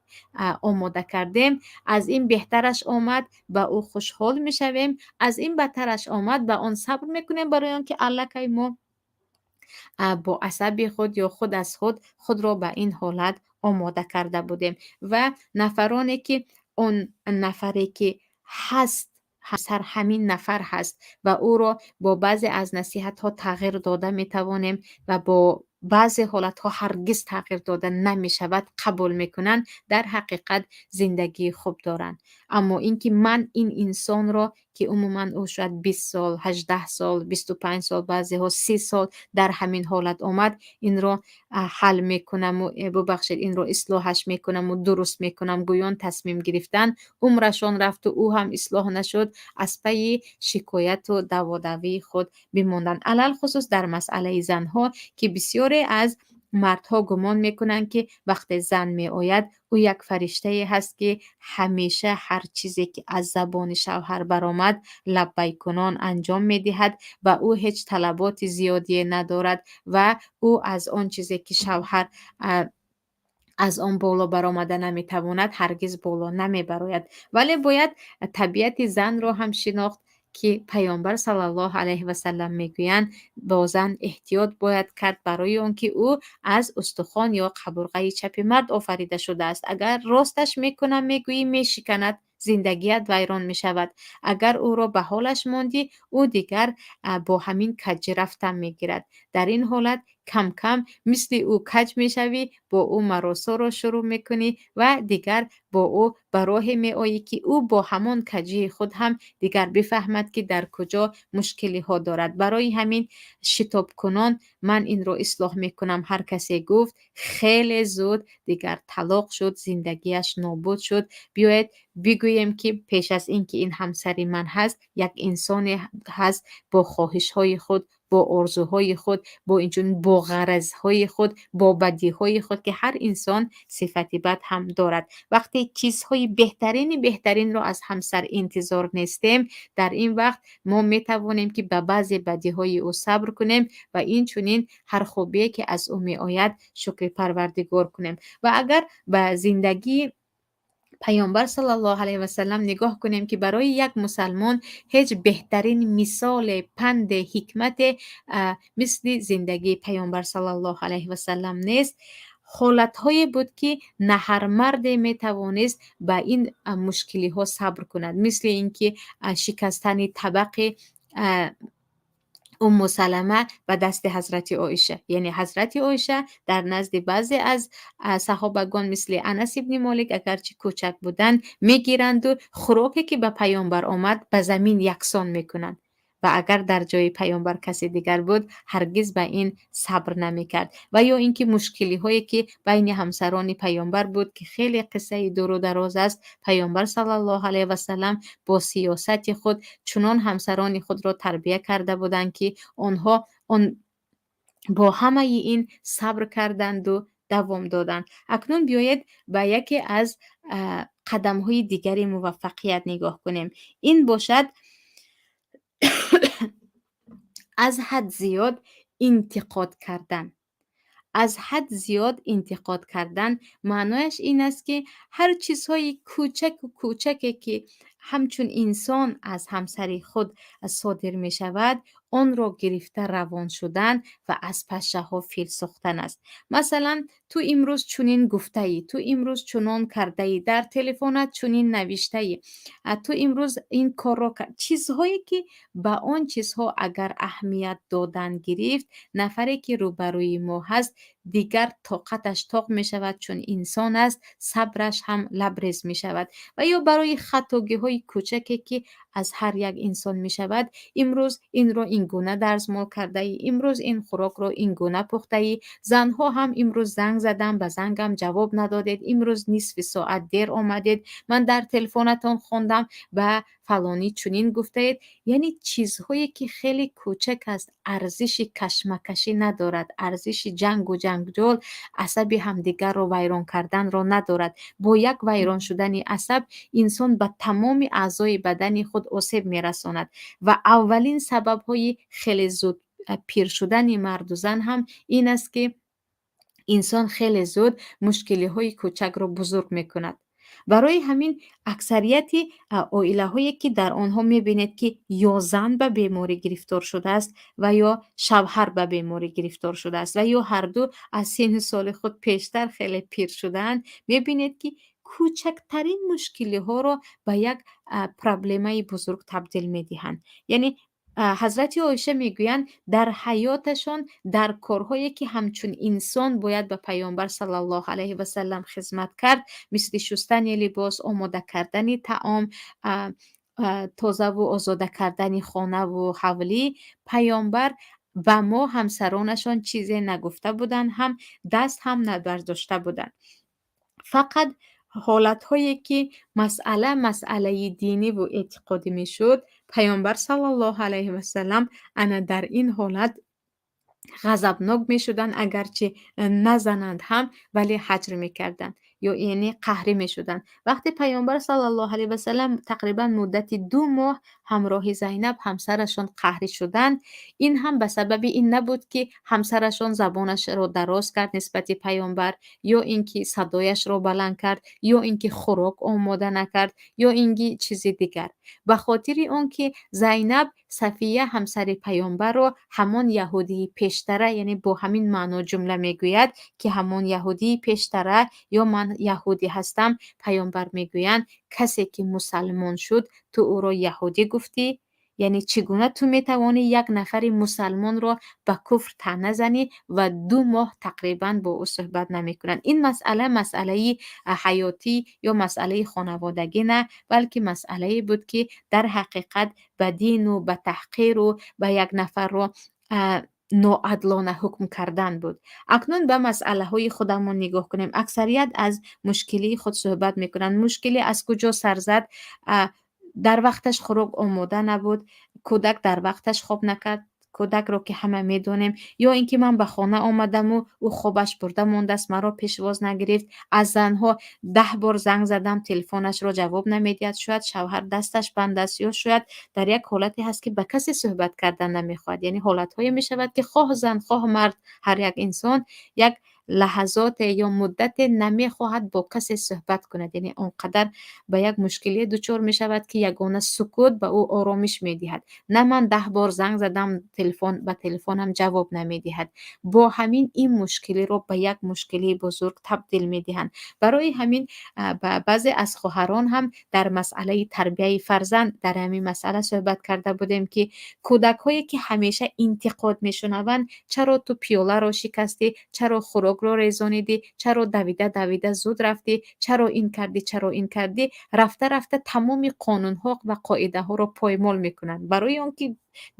омода кардем, аз ин беҳтараш омад, ба ӯ хушҳол мешавем, аз ин бадтараш омад, ба он сабр мекунем, барои он ки аллакай мо бо асаби худ ё худ аз худ худро ба ин ҳолат омода карда будем. Ва нафароне ки он нафаре ки ҳаст, ҳамсар ҳамин нафар ҳаст ва ӯро бо баъзе аз насиҳатҳо тағйир дода метавонем ва бо баъзе ҳолатҳо ҳаргиз тағйир дода намешавад, қабул мекунанд, дар ҳақиқат зиндагии хуб доранд. Аммо ин ки ман ин инсонро, ки умуман ӯ шояд 20 сол, 18 сол, 25 сол, баъзеҳо 30 сол дар ҳамин ҳолат омад, инро ҳал мекунаму, бубахшед, инро ислоҳаш мекунаму дуруст мекунам гӯён тасмим гирифтан, умрашон рафту ӯ ҳам ислоҳ нашуд, аз пайи шикояту даводавии худ бимонданд. Алалхусус дар масъалаи занҳо, ки бисёре аз Мардҳо гумон мекунанд, ки вақте зан меояд, ӯ як фариштае ҳаст, ки ҳамеша ҳар чизе, ки аз забони шавҳар баромад, лаббайкунон анҷом медиҳад ва ӯ ҳеҷ талаботи зиёдие надорад ва ӯ аз он чизе, ки шавҳар аз он боло баромада наметавонад, ҳаргиз боло намебарояд. Вале бояд табиати занро ҳам шинохт, ки Паёмбар саллаллоҳу алайҳи васаллам мегӯянд, бо зан эҳтиёт бояд кард, барои он ки ӯ аз устухон ё қабурғаи чапи мард офарида шудааст. Агар росташ мекунам мегӯӣ, мешиканад, зиндагият вайрон мешавад. Агар ӯро ба ҳолаш мондӣ, ӯ дигар бо ҳамин каҷӣ рафтан мегирад. Дар ин ҳолат кам-кам мисли ӯ каҷ мешавӣ, бо ӯ маросоро шурӯъ мекунӣ ва дигар бо ӯ ба роҳе меоӣ, ки ӯ бо ҳамон каҷии худ ҳам дигар бифаҳмад, ки дар куҷо мушкилиҳо дорад. Барои ҳамин шитобкунон ман инро ислоҳ мекунам, ҳар касе гуфт, хеле зуд дигар талоқ шуд, зиндагиаш нобуд шуд. Биёед бигӯем, ки пеш аз ин ки ин ҳамсари ман ҳаст, як инсоне ҳаст бо хоҳишҳои худ, бо орзуҳои худ, бо инчунин бо ғаразҳои худ, бо бадиҳои худ, ки ҳар инсон сифати бад ҳам дорад. Вақте чизҳои беҳтарини беҳтаринро аз ҳамсар интизор нестем, дар ин вақт мо метавонем, ки ба баъзе бадиҳои ӯ сабр кунем ва инчунин ҳар хубие, ки аз ӯ меояд, шукри Парвардигор кунем. Ва агар ба зиндагии Паёмбар саллаллоҳу алайҳи васаллам нигоҳ кунем, ки барои як мусалмон ҳеҷ беҳтарин мисоле, панде, ҳикмате мисли зиндагии Паёмбар саллаллоҳу алайҳи васаллам нест. Ҳолатҳое буд, ки на ҳар марде метавонист ба ин мушкилиҳо сабр кунад, мисли ин ки шикастани табақи Умму Салама ба дасти ҳазрати Оиша. Яъне ҳазрати Оиша дар назди баъзе аз саҳобагон, мисли Анас ибни Молик, агарчи кӯчак буданд, мегиранду хӯроке, ки ба Паёмбар омад, ба замин яксон мекунанд. Ва агар дар ҷои Паёмбар касе дигар буд, ҳаргиз ба ин сабр намекард. Ва ё ин ки мушкилиҳое, ки байни ҳамсарони Паёмбар буд, ки хеле қиссаи дуру дароз аст. Паёмбар саллаллоҳу алайҳи васаллам бо сиёсати худ чунон ҳамсарони худро тарбия карда буданд, ки онҳо он бо ҳамаи ин сабр карданду давом доданд. Акнун биёед ба яке аз қадамҳои дигари муваффақият нигоҳ кунем. Ин бошад аз ҳад зиёд интиқод кардан. Аз ҳад зиёд интиқод кардан маънояш ин аст, ки ҳар чизҳои кӯчаку кӯчаке, ки ҳамчун инсон аз ҳамсари худ содир мешавад, онро гирифта равон шудан ва аз пашшаҳо фил сохтан аст. Масалан, ту имрӯз чунин гуфтаӣ, ту имрӯз чунон кардаӣ, дар телефонат чунин навиштаӣ, ту имрӯз ин корро. Чизҳое, ки ба он чизҳо агар аҳамият додан гирифт, нафаре, ки рӯбарӯи мо ҳаст, дигар тоқаташ тоқ мешавад, чун инсон аст, сабраш ҳам лабрез мешавад. Ва ё барои хатогиҳои кӯчаке, ки аз ҳар як инсон мешавад, имрӯз инро ин гуна дарзмол кардаӣ, имрӯз ин хӯрокро ин гуна пухтаӣ. Занҳо ҳам: имрӯз занг задам, ба зангам ҷавоб надодед, имрӯз нисфи соат дер омадед, ман дар телефонатон хондам, ба фалонӣ чунин гуфтаед. Яъне чизҳое, ки хеле кӯчак аст, арзиши кашмакашӣ надорад, арзиши ҷангу ҷанҷол, асаби ҳамдигарро вайрон карданро надорад. Бо як вайрон шудани асаб инсон ба тамоми аъзои бадани худ осеб мерасонад. Ва аввалин сабабҳои хеле зуд пир шудани марду зан ҳам ин аст, ки инсон хеле зуд мушкилиҳои кӯчакро бузург мекунад. Барои ҳамин аксарияти оилаҳое, ки дар онҳо мебинед, ки ё зан ба беморӣ гирифтор шудааст ва ё шавҳар ба беморӣ гирифтор шудааст ва ё ҳарду аз синну соли худ пештар хеле пир шудаанд, мебинед, ки кӯчактарин мушкилиҳоро ба як проблемаи бузург табдил медиҳанд. Яъне ҳазрати Оиша мегӯянд, дар ҳаёташон, дар корҳое, ки ҳамчун инсон бояд ба Паёмбар саллаллоҳу алайҳи васаллам хизмат кард, мисли шустани либос, омода кардани таом, тозаву озода кардани хонаву ҳавлӣ, Паёмбар ба мо ҳамсаронашон чизе нагуфта буданд ҳам, даст ҳам набардошта буданд. Фақат ҳолатҳое, ки масъала масъалаи диниву эътиқодӣ мешуд, Паёмбар саллаллоҳу алайҳи васаллам ана дар ин ҳолат Ғазабнок мешуданд, агарчи назананд ҳам, вале ҳаҷр мекарданд ё яъне қаҳрӣ мешуданд. Вақте Паёмбар саллаллоҳу алайҳи васалам тақрибан муддати 2 моҳ ҳамроҳи Зайнаб ҳамсарашон қаҳрӣ шуданд, ин ҳам ба сабаби ин набуд, ки ҳамсарашон забонашро дароз кард нисбати Паёмбар, ё ин ки садояшро баланд кард, ё ин ки хӯрок омода накард, ё ин ки чизи дигар. Ба хотири он ки Зайнаб Сафия ҳамсари Паёмбарро ҳамон яҳудии пештара, яъне бо ҳамин маъно ҷумла мегӯяд, ки ҳамон яҳудии пештара ё ман яҳудӣ ҳастам. Паёмбар мегӯянд: «Касе ки мусалмон шуд, ту ӯро яҳудӣ гуфтӣ? Яъне чӣ гуна ту метавонӣ як нафари мусалмонро ба куфр таъна занӣ?» Ва 2 моҳ тақрибан бо ӯ суҳбат намекунанд. Ин масъала масъалаи ҳаётӣ ё масъалаи хонаводагӣ на, балки масъалае буд, ки дар ҳақиқат ба дину ба таҳқиру ба як нафарро ноадлона ҳукм кардан буд. Акнун ба масъалаҳои худамон нигоҳ кунем. Аксарият аз мушкилии худ суҳбат мекунанд. Мушкилӣ аз куҷо сар зад? Дар вақташ хӯрок омода набуд, кӯдак дар вақташ хоб накард, кӯдакро ки ҳама медонем, ё ин ки ман ба хона омадаму ӯ хобаш бурда мондааст, маро пешвоз нагирифт, аз занҳо 10 бор занг задам, телефонашро ҷавоб намедиҳад. Шояд шавҳар дасташ банд аст ё шояд дар як ҳолате ҳаст, ки ба касе суҳбат кардан намехоҳад. Яъне ҳолатҳое мешавад, ки хоҳ зан, хоҳ мард, ҳар як инсон як лаҳазоте ё муддате намехоҳад бо касе суҳбат кунад, яъне он қадар ба як мушкилие дучор мешавад, ки ягона сукут ба ӯ оромиш медиҳад. На, ман 10 бор занг задам, телефон ба телефонам ҷавоб намедиҳад. Бо ҳамин ин мушкилиро ба як мушкилии бузург табдил медиҳанд. Барои ҳамин ба баъзе аз хоҳарон ҳам дар масъалаи тарбияи фарзанд дар ҳамин масъала суҳбат карда будем, ки кӯдакҳое ки ҳамеша интиқод мешунаванд: чаро ту пиёларо шикастӣ, чаро хӯрокро резонидӣ, чаро давида давида зуд рафтӣ, чаро ин кардӣ, чаро ин кардӣ, рафта рафта тамоми қонунҳо ва қоидаҳоро поймол мекунанд, барои он ки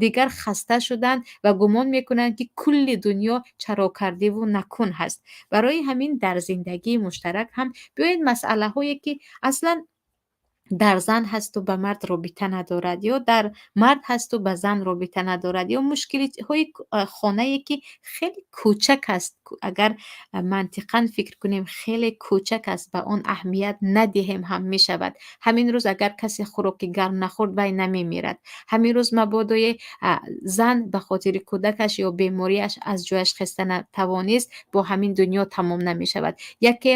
дигар хаста шуданд ва гумон мекунанд, ки кулли дунё чаро кардиву накун ҳаст. Барои ҳамин дар зиндагии муштарак ҳам биёед масъалаҳое ки аслан дар зан ҳасту ба мард робита надорад ё дар мард ҳасту ба зан робита надорад, ё мушкилиҳои хонае ки хеле кӯчак аст, агар мантиқан фикр кунем, хеле кӯчак аст, ба он аҳамият надиҳем ҳам мешавад. Ҳамин рӯз агар касе хӯроки гарм нахӯрд, вай намемирад. Ҳамин рӯз мабодое зан ба хотири кӯдакаш ё бемориаш аз ҷояш хеста натавонист, бо ҳамин дунё тамом намешавад. Яке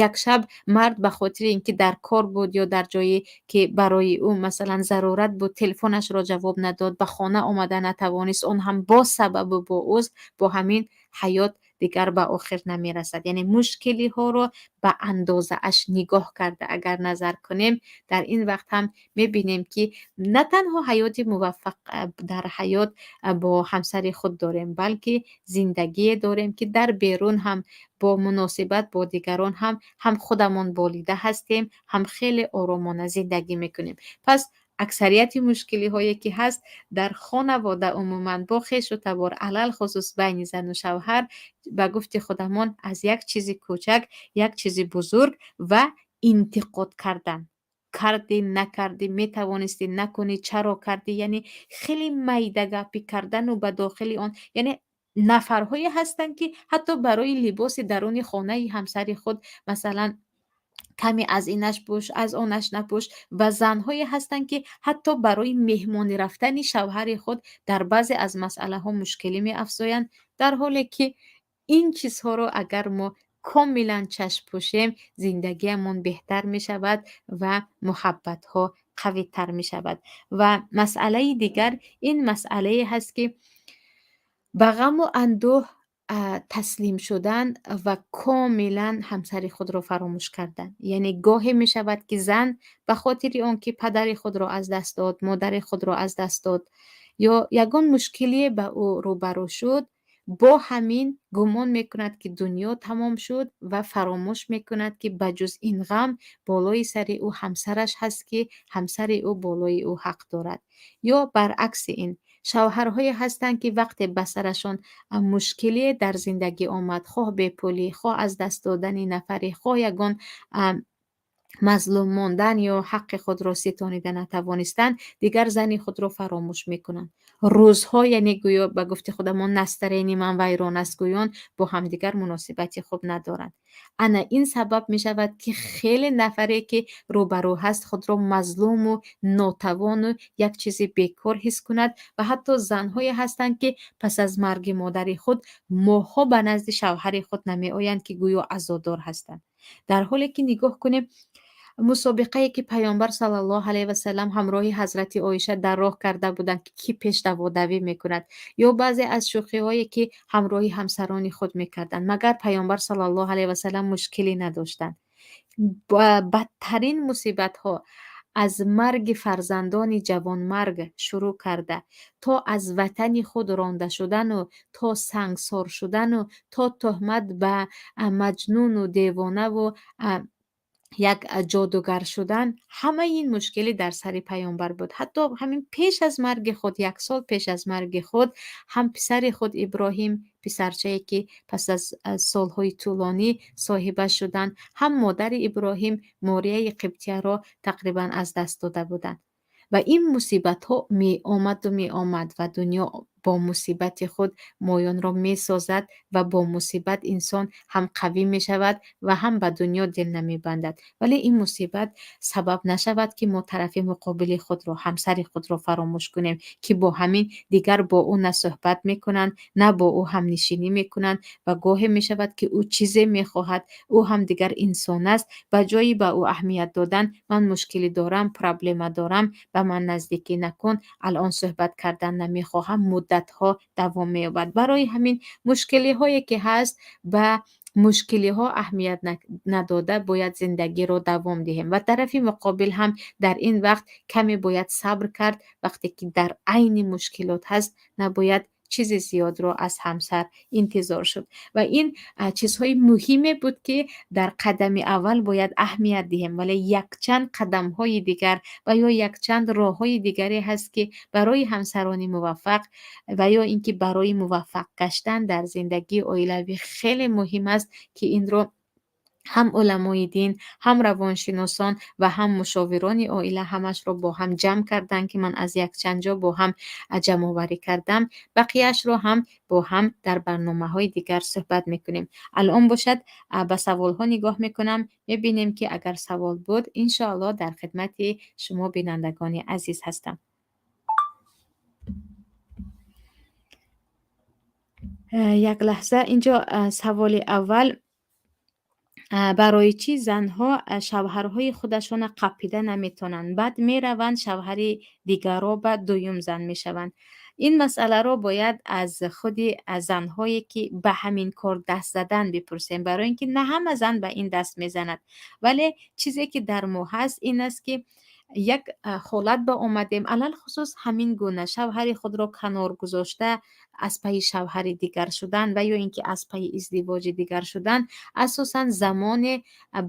як шаб мард ба хотири ин ки дар кор буд ё дар ҷое ки барои ӯ масалан зарурат буд, телефонашро ҷавоб надод, ба хона омада натавонист, он ҳам бо сабабу бо узр, бо ҳамин ҳаёт дигар ба охир намерасад. Яъне мушкилиҳоро ба андозааш нигоҳ карда агар назар кунем, дар ин вақт ҳам мебинем, ки на танҳо ҳаёти муваффақ дар ҳаёт бо ҳамсари худ дорем, балки зиндагие дорем, ки дар берун ҳам бо муносибат бо дигарон ҳам худамон болида ҳастем, ҳам хеле оромона зиндагӣ мекунем. Пас аксарияти мушкилиҳое ки ҳаст дар хонавода, умуман бо хешу табор, алалхусус байни зану шавҳар, ба гуфти худамон, аз як чизи кӯчак як чизи бузург ва интиқод кардан: кардӣ, накардӣ, метавонистӣ накунӣ, чаро кардӣ, яъне хеле майдагапӣ кардану ба дохили он. Яъне нафарҳое ҳастанд, ки ҳатто барои либоси даруни хонаи ҳамсари худ, масалан, каме аз инаш пӯш, аз онаш напӯш, ва занҳое ҳастанд, ки ҳатто барои меҳмонӣ рафтани шавҳари худ дар баъзе аз масъалаҳо мушкилӣ меафзоянд, дар ҳоле ки ин чизҳоро агар мо комилан чашм пӯшем, зиндагиамон беҳтар мешавад ва муҳаббатҳо қавитар мешавад. Ва масъалаи дигар ин масъалае ҳаст, ки ба ғаму андӯҳ таслим шудан ва комилан ҳамсари худро фаромӯш кардан. Яъне гоҳе мешавад, ки зан ба хотири он ки падари худро аз даст дод, модари худро аз даст дод ё ягон мушкилие ба ӯ рӯбарӯ шуд, бо ҳамин гумон мекунад, ки дунё тамом шуд, ва фаромӯш мекунад, ки ба ҷуз ин ғам болои сари ӯ ҳамсараш ҳаст, ки ҳамсари ӯ болои ӯ ҳақ дорад. Ё баръакси ин, шавҳарҳое ҳастанд, ки вақте ба сарашон мушкилие дар зиндагӣ омад, хоҳ бепулӣ, хоҳ аз даст додани нафаре, хоҳ ягон Мазлум мондан ё ҳаққи худро ситонида натавонистан, дигар зани худро фаромӯш мекунанд. Рӯзҳо, яъне гӯё ба гуфти худамон, настроение ман вайрон аст гӯён, бо ҳамдигар муносибати хуб надоранд. Ана ин сабаб мешавад, ки хеле нафаре, ки рӯбарӯ ҳаст, худро мазлуму нотавону як чизи бекор ҳис кунад. Ва ҳатто занҳое ҳастанд, ки пас аз марги модари худ моҳҳо ба назди шавҳари худ намеоянд, ки гӯё азодор ҳастанд. Дар ҳоле ки нигоҳ кунем, мусобиқае, ки Паёмбар саллаллоҳу алайҳи васаллам ҳамроҳи ҳазрати Оиша дар роҳ карда буданд, ки кӣ пеш даводавӣ мекунад, ё баъзе аз шӯхиҳое, ки ҳамроҳи ҳамсарони худ мекарданд, магар Паёмбар саллаллоҳу алайҳи васаллам мушкиле надоштанд? Бадтарин мусибатҳо аз марги фарзандони ҷавонмарг шурӯъ карда, то аз ватани худ ронда шудану, то сангсор шудану, то тӯҳмат ба маҷнуну девонаву як ҷодугар шудан, ҳамаи ин мушкилӣ дар сари Паёмбар буд. Ҳатто ҳамин пеш аз марги худ, як сол пеш аз марги худ ҳам писари худ Иброҳим, писарчае, ки пас аз солҳои тӯлонӣ соҳиба шуданд, ҳам модари Иброҳим, Морияи Қибтияро тақрибан аз даст дода буданд. Ва ин мусибатҳо меомаду меомад, ва дунё бо мусибати худ моёнро месозад, ва бо мусибат инсон ҳам қавӣ мешавад ва ҳам ба дунё дил намебандад. Вале ин мусибат сабаб нашавад, ки мо тарафи муқобили худро, ҳамсари худро фаромӯш кунем, ки бо ҳамин дигар бо ӯ на суҳбат мекунанд, на бо ӯ ҳамнишинӣ мекунанд. Ва гоҳе мешавад, ки ӯ чизе мехоҳад, ӯ ҳам дигар инсон аст. Ба ҷои ба ӯ аҳамият додан, ман мушкилӣ дорам, проблема дорам, ба ман наздикӣ накун, алон суҳбат кардан намехоҳам, муддатҳо давом меёбад. Барои ҳамин мушкилиҳое, ки ҳаст, ба мушкилиҳо аҳамият надода бояд зиндагиро давом диҳем. Ва тарафи муқобил ҳам дар ин вақт каме бояд сабр кард. Вақте ки дар айни мушкилот ҳаст, набояд чизи зиёдро аз ҳамсар интизор шуд. Ва ин чизҳои муҳиме буд, ки дар қадами аввал бояд аҳамият диҳем. Вале якчанд қадамҳои дигар ва ё якчанд роҳҳои дигаре ҳаст, ки барои ҳамсарони муваффақ ва ё ин ки барои муваффақ гаштан дар зиндагии оилавӣ хеле муҳим аст, ки инро ҳам уламои дин, ҳам равоншиносон ва ҳам мушовирони оила ҳамашро бо ҳам ҷамъ карданд, ки ман аз якчанд ҷо бо ҳам ҷамъоварӣ кардам. Бақияшро ҳам бо ҳам дар барномаҳои дигар суҳбат мекунем. Алон бошад, ба саволҳо нигоҳ мекунам, мебинем, ки агар савол буд, иншоаллоҳ дар хидмати шумо бинандагони азиз ҳастам. Як лаҳза, инҷо саволи аввал: барои чӣ занҳо шавҳарҳои худашонро қапида наметавонанд, баъд мераванд шавҳари дигарро, ба дуюм зан мешаванд? Ин масъаларо бояд аз худи занҳое, ки ба ҳамин кор даст задан, бипурсем, барои ин ки на ҳама зан ба ин даст мезанад. Вале чизе, ки дар мо ҳаст, ин аст, ки як ҳолат ба омадем, алалхусус ҳамин гуна шавҳари худро канор гузошта, аз пайи шавҳари дигар шудан ва ё ин ки аз пайи издивоҷи дигар шудан, асосан замоне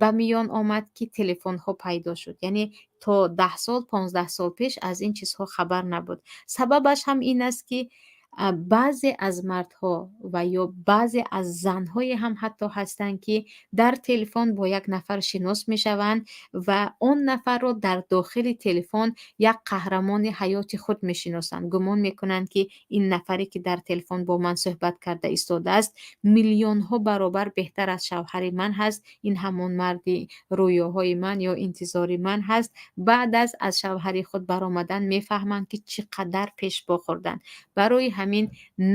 ба миён омад, ки телефонҳо пайдо шуд. Яъне то 10 сол, 15 сол пеш аз ин чизҳо хабар набуд. Сабабаш ҳам ин аст, ки баъзе аз мардҳо ва ё баъзе аз занҳое ҳам ҳатто ҳастанд, ки дар телефон бо як нафар шинос мешаванд ва он нафарро дар дохили телефон як қаҳрамони ҳаёти худ мешиносанд. Гумон мекунанд, ки ин нафаре, ки дар телефон бо ман суҳбат карда истодааст, миллионҳо баробар беҳтар аз шавҳари ман ҳаст, ин ҳамон марди рӯёҳои ман ё интизори ман ҳаст. Баъд аз шавҳари худ баромадан мефаҳманд, ки чӣ қадар пешпо хӯрданд. Барои ҳамин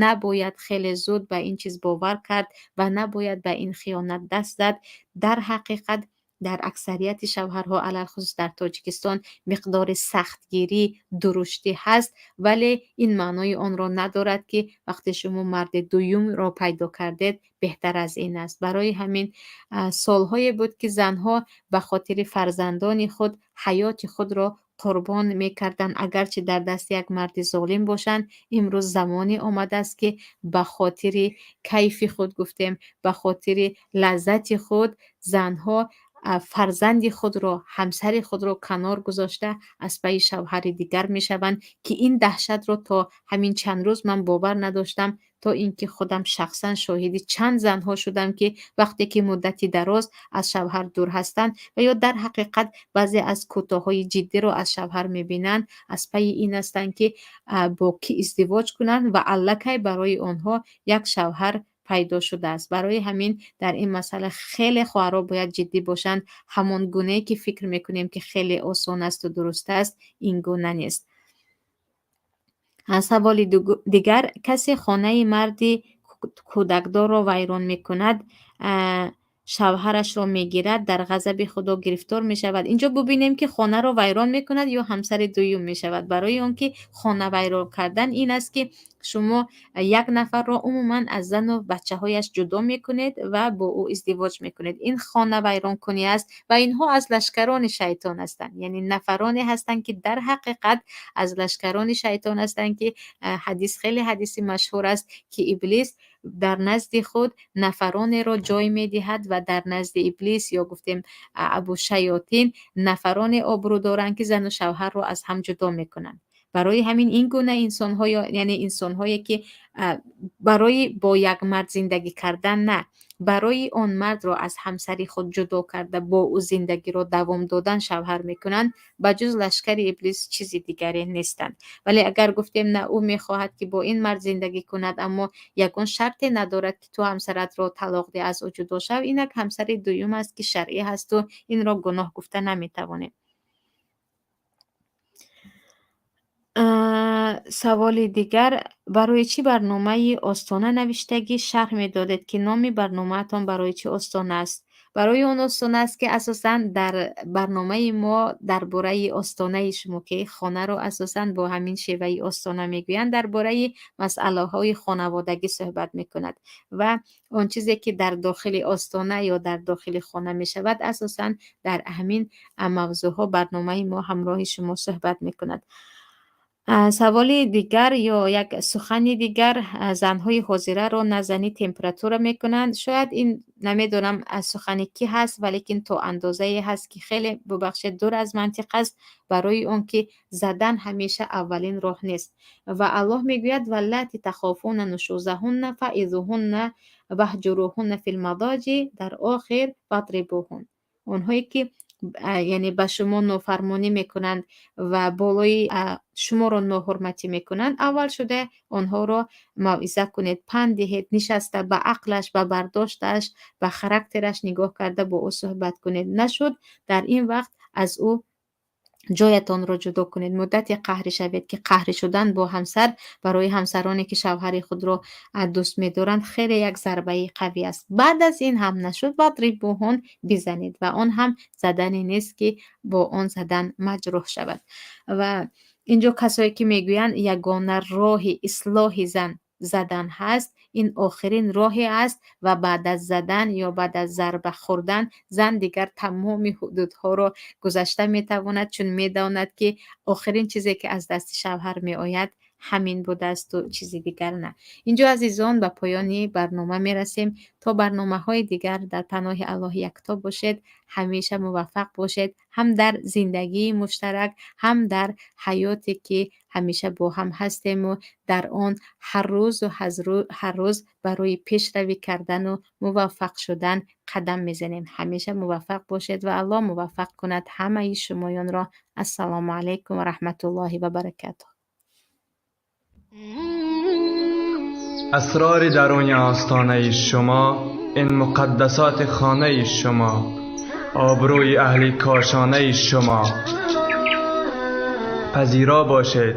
набояд хеле зуд ба ин чиз бовар кард ва набояд ба ин хиёнат даст зад. Дар ҳақиқат, дар аксарияти шавҳарҳо, алалхусус дар Тоҷикистон, миқдори сахтгирӣ, дуруштӣ ҳаст, вале ин маънои онро надорад, ки вақте шумо марди дуюмро пайдо кардед, беҳтар аз ин аст. Барои ҳамин солҳое буд, ки занҳо ба хотири фарзандони худ ҳаёти худро қурбон мекарданд, агарчи дар дасти як марди золим бошанд. Имрӯз замоне омадааст, ки ба хотири кайфи худ, гуфтем, ба хотири лаззати худ занҳо фарзанди худро, ҳамсари худро канор гузошта, аз пайи шавҳари дигар мешаванд, ки ин даҳшатро то ҳамин чанд рӯз ман бовар надоштам. То ин ки худам шахсан шоҳиди чанд занҳо шудам, ки вақте ки муддати дароз аз шавҳар дур ҳастанд ва ё дар ҳақиқат баъзе аз кӯтоҳҳои ҷиддиро аз шавҳар мебинанд, аз пайи ин ҳастанд, ки бо кӣ издивоҷ кунанд ва аллакай барои онҳо як шавҳар пайдо шудааст. Барои ҳамин дар ин масъала хеле хоҳарҳо бояд ҷиддӣ бошанд. Ҳамон гунае ки фикр мекунем, ки хеле осон асту дуруст аст, ин гуна нест. Саволи дигар: касе хонаи марди кӯдакдорро вайрон мекунад, шавҳарашро мегирад, дар ғазаби Худо гирифтор мешавад. Инҷо бубинем, ки хонаро вайрон мекунад ё ҳамсари дуюм мешавад. Барои он ки хона вайрон кардан ин аст, ки шумо як нафарро умуман аз зану бачаҳояш ҷудо мекунед ва бо ӯ издивоҷ мекунед. Ин хона вайронкунӣ аст ва инҳо аз лашкарони шайтон ҳастанд, яъне нафароне ҳастанд, ки дар ҳақиқат аз лашкарони шайтон ҳастанд, ки ҳадис, хеле ҳадиси машҳур аст, ки Иблис дар назди худ нафаронеро ҷой медиҳад ва дар назди Иблис ё гуфтем Абушаётин нафароне обрӯ доранд, ки зану шавҳарро аз ҳам ҷудо мекунанд. Барои ҳамин ин гуна инсонҳо, яъне инсонҳое ки барои бо як мард зиндагӣ кардан на, барои он мардро аз ҳамсари худ ҷудо карда, бо ӯ зиндагиро давом додан шавҳар мекунанд, ба ҷуз лашкари Иблис чизи дигаре нестанд. Вале агар гуфтем на, ӯ мехоҳад, ки бо ин мард зиндагӣ кунад, аммо ягон шарте надорад, ки ту ҳамсаратро талоқ деҳ, аз ӯ ҷудо шав, инак ҳамсари дуюм аст, ки шаръӣ ҳасту инро гуноҳ гуфта наметавонем. Саволи дигар: барои чӣ барномаи Остона навиштагӣ, шарҳ медодед, ки номи барномаатон барои чӣ Остона аст? Барои он Остона аст, ки асосан дар барномаи мо дар бораи остонаи шумо, ки хонаро асосан бо ҳамин шеваи остона мегӯянд, дар бораи масъалаҳои хонаводагӣ суҳбат мекунад ва он чизе ки дар дохили остона ё дар дохили хона мешавад, асосан дар ҳамин мавзӯъҳо барномаи мо ҳамроҳи шумо суҳбат мекунад. Саволи дигар ё як сухани дигар: занҳои ҳозираро назанӣ температура мекунанд. Шояд ин намедонам аз сухани кӣ ҳаст, валекин то андозае ҳаст, ки хеле, бубахшед, дур аз мантиқ аст, барои он ки задан ҳамеша аввалин роҳ нест. Ва Аллоҳ мегӯяд: валлати тахофуна нушузаҳунна фаизуҳунна ваҳҷуруҳунна фил мадоҷи, дар охир вадрибуҳун. Онҳое ки яъне ба шумо нофармонӣ мекунанд ва болои шуморо ноҳурматӣ мекунанд, аввал шуда онҳоро мавъиза кунед, панд диҳед, нишаста ба ақлаш, ба бардошташ, ба характераш нигоҳ карда бо ӯ суҳбат кунед. Нашуд, дар ин вақт аз ӯ ҷоятонро ҷудо кунед, муддате қаҳрӣ шавед, ки қаҳрӣ шудан бо ҳамсар барои ҳамсароне ки шавҳари худро дӯст медоранд, хеле як зарбаи қавӣ аст. Баъд аз ин ҳам нашуд, вадрибуҳун, бизанед, ва он ҳам задане нест, ки бо он задан маҷрӯҳ шавад. Ва инҷо касое ки мегӯянд ягона роҳи ислоҳи зан задан ҳаст, ин охирин роҳе аст ва баъд аз задан ё баъд аз зарба хӯрдан зан дигар тамоми ҳудудҳоро гузашта метавонад, чун медонад, ки охирин чизе ки аз дасти шавҳар меояд, ҳамин будаасту чизи дигар на. Инҷо, азизон, ба поёни барнома мерасем. То барномаҳои дигар дар паноҳи Аллоҳи якто бошед, ҳамеша муваффақ бошед, ҳам дар зиндагии муштарак, ҳам дар ҳаёте ки ҳамеша бо ҳам ҳастему дар он ҳар рӯзу ҳар рӯз барои пешравӣ кардану муваффақ шудан қадам мезанем. Ҳамеша муваффақ бошед ва Аллоҳ муваффақ кунад ҳамаи шумоёнро. Ассалому алайкум ва раҳматуллоҳи ва баракатуҳ. Асрори даруни остонаи шумо, ин муқаддасоти хонаи шумо, обрӯи аҳли кошонаи шумо. Пазиро бошед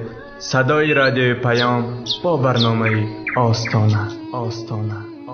садои радиои Паём бо барномаи Остона. Остона.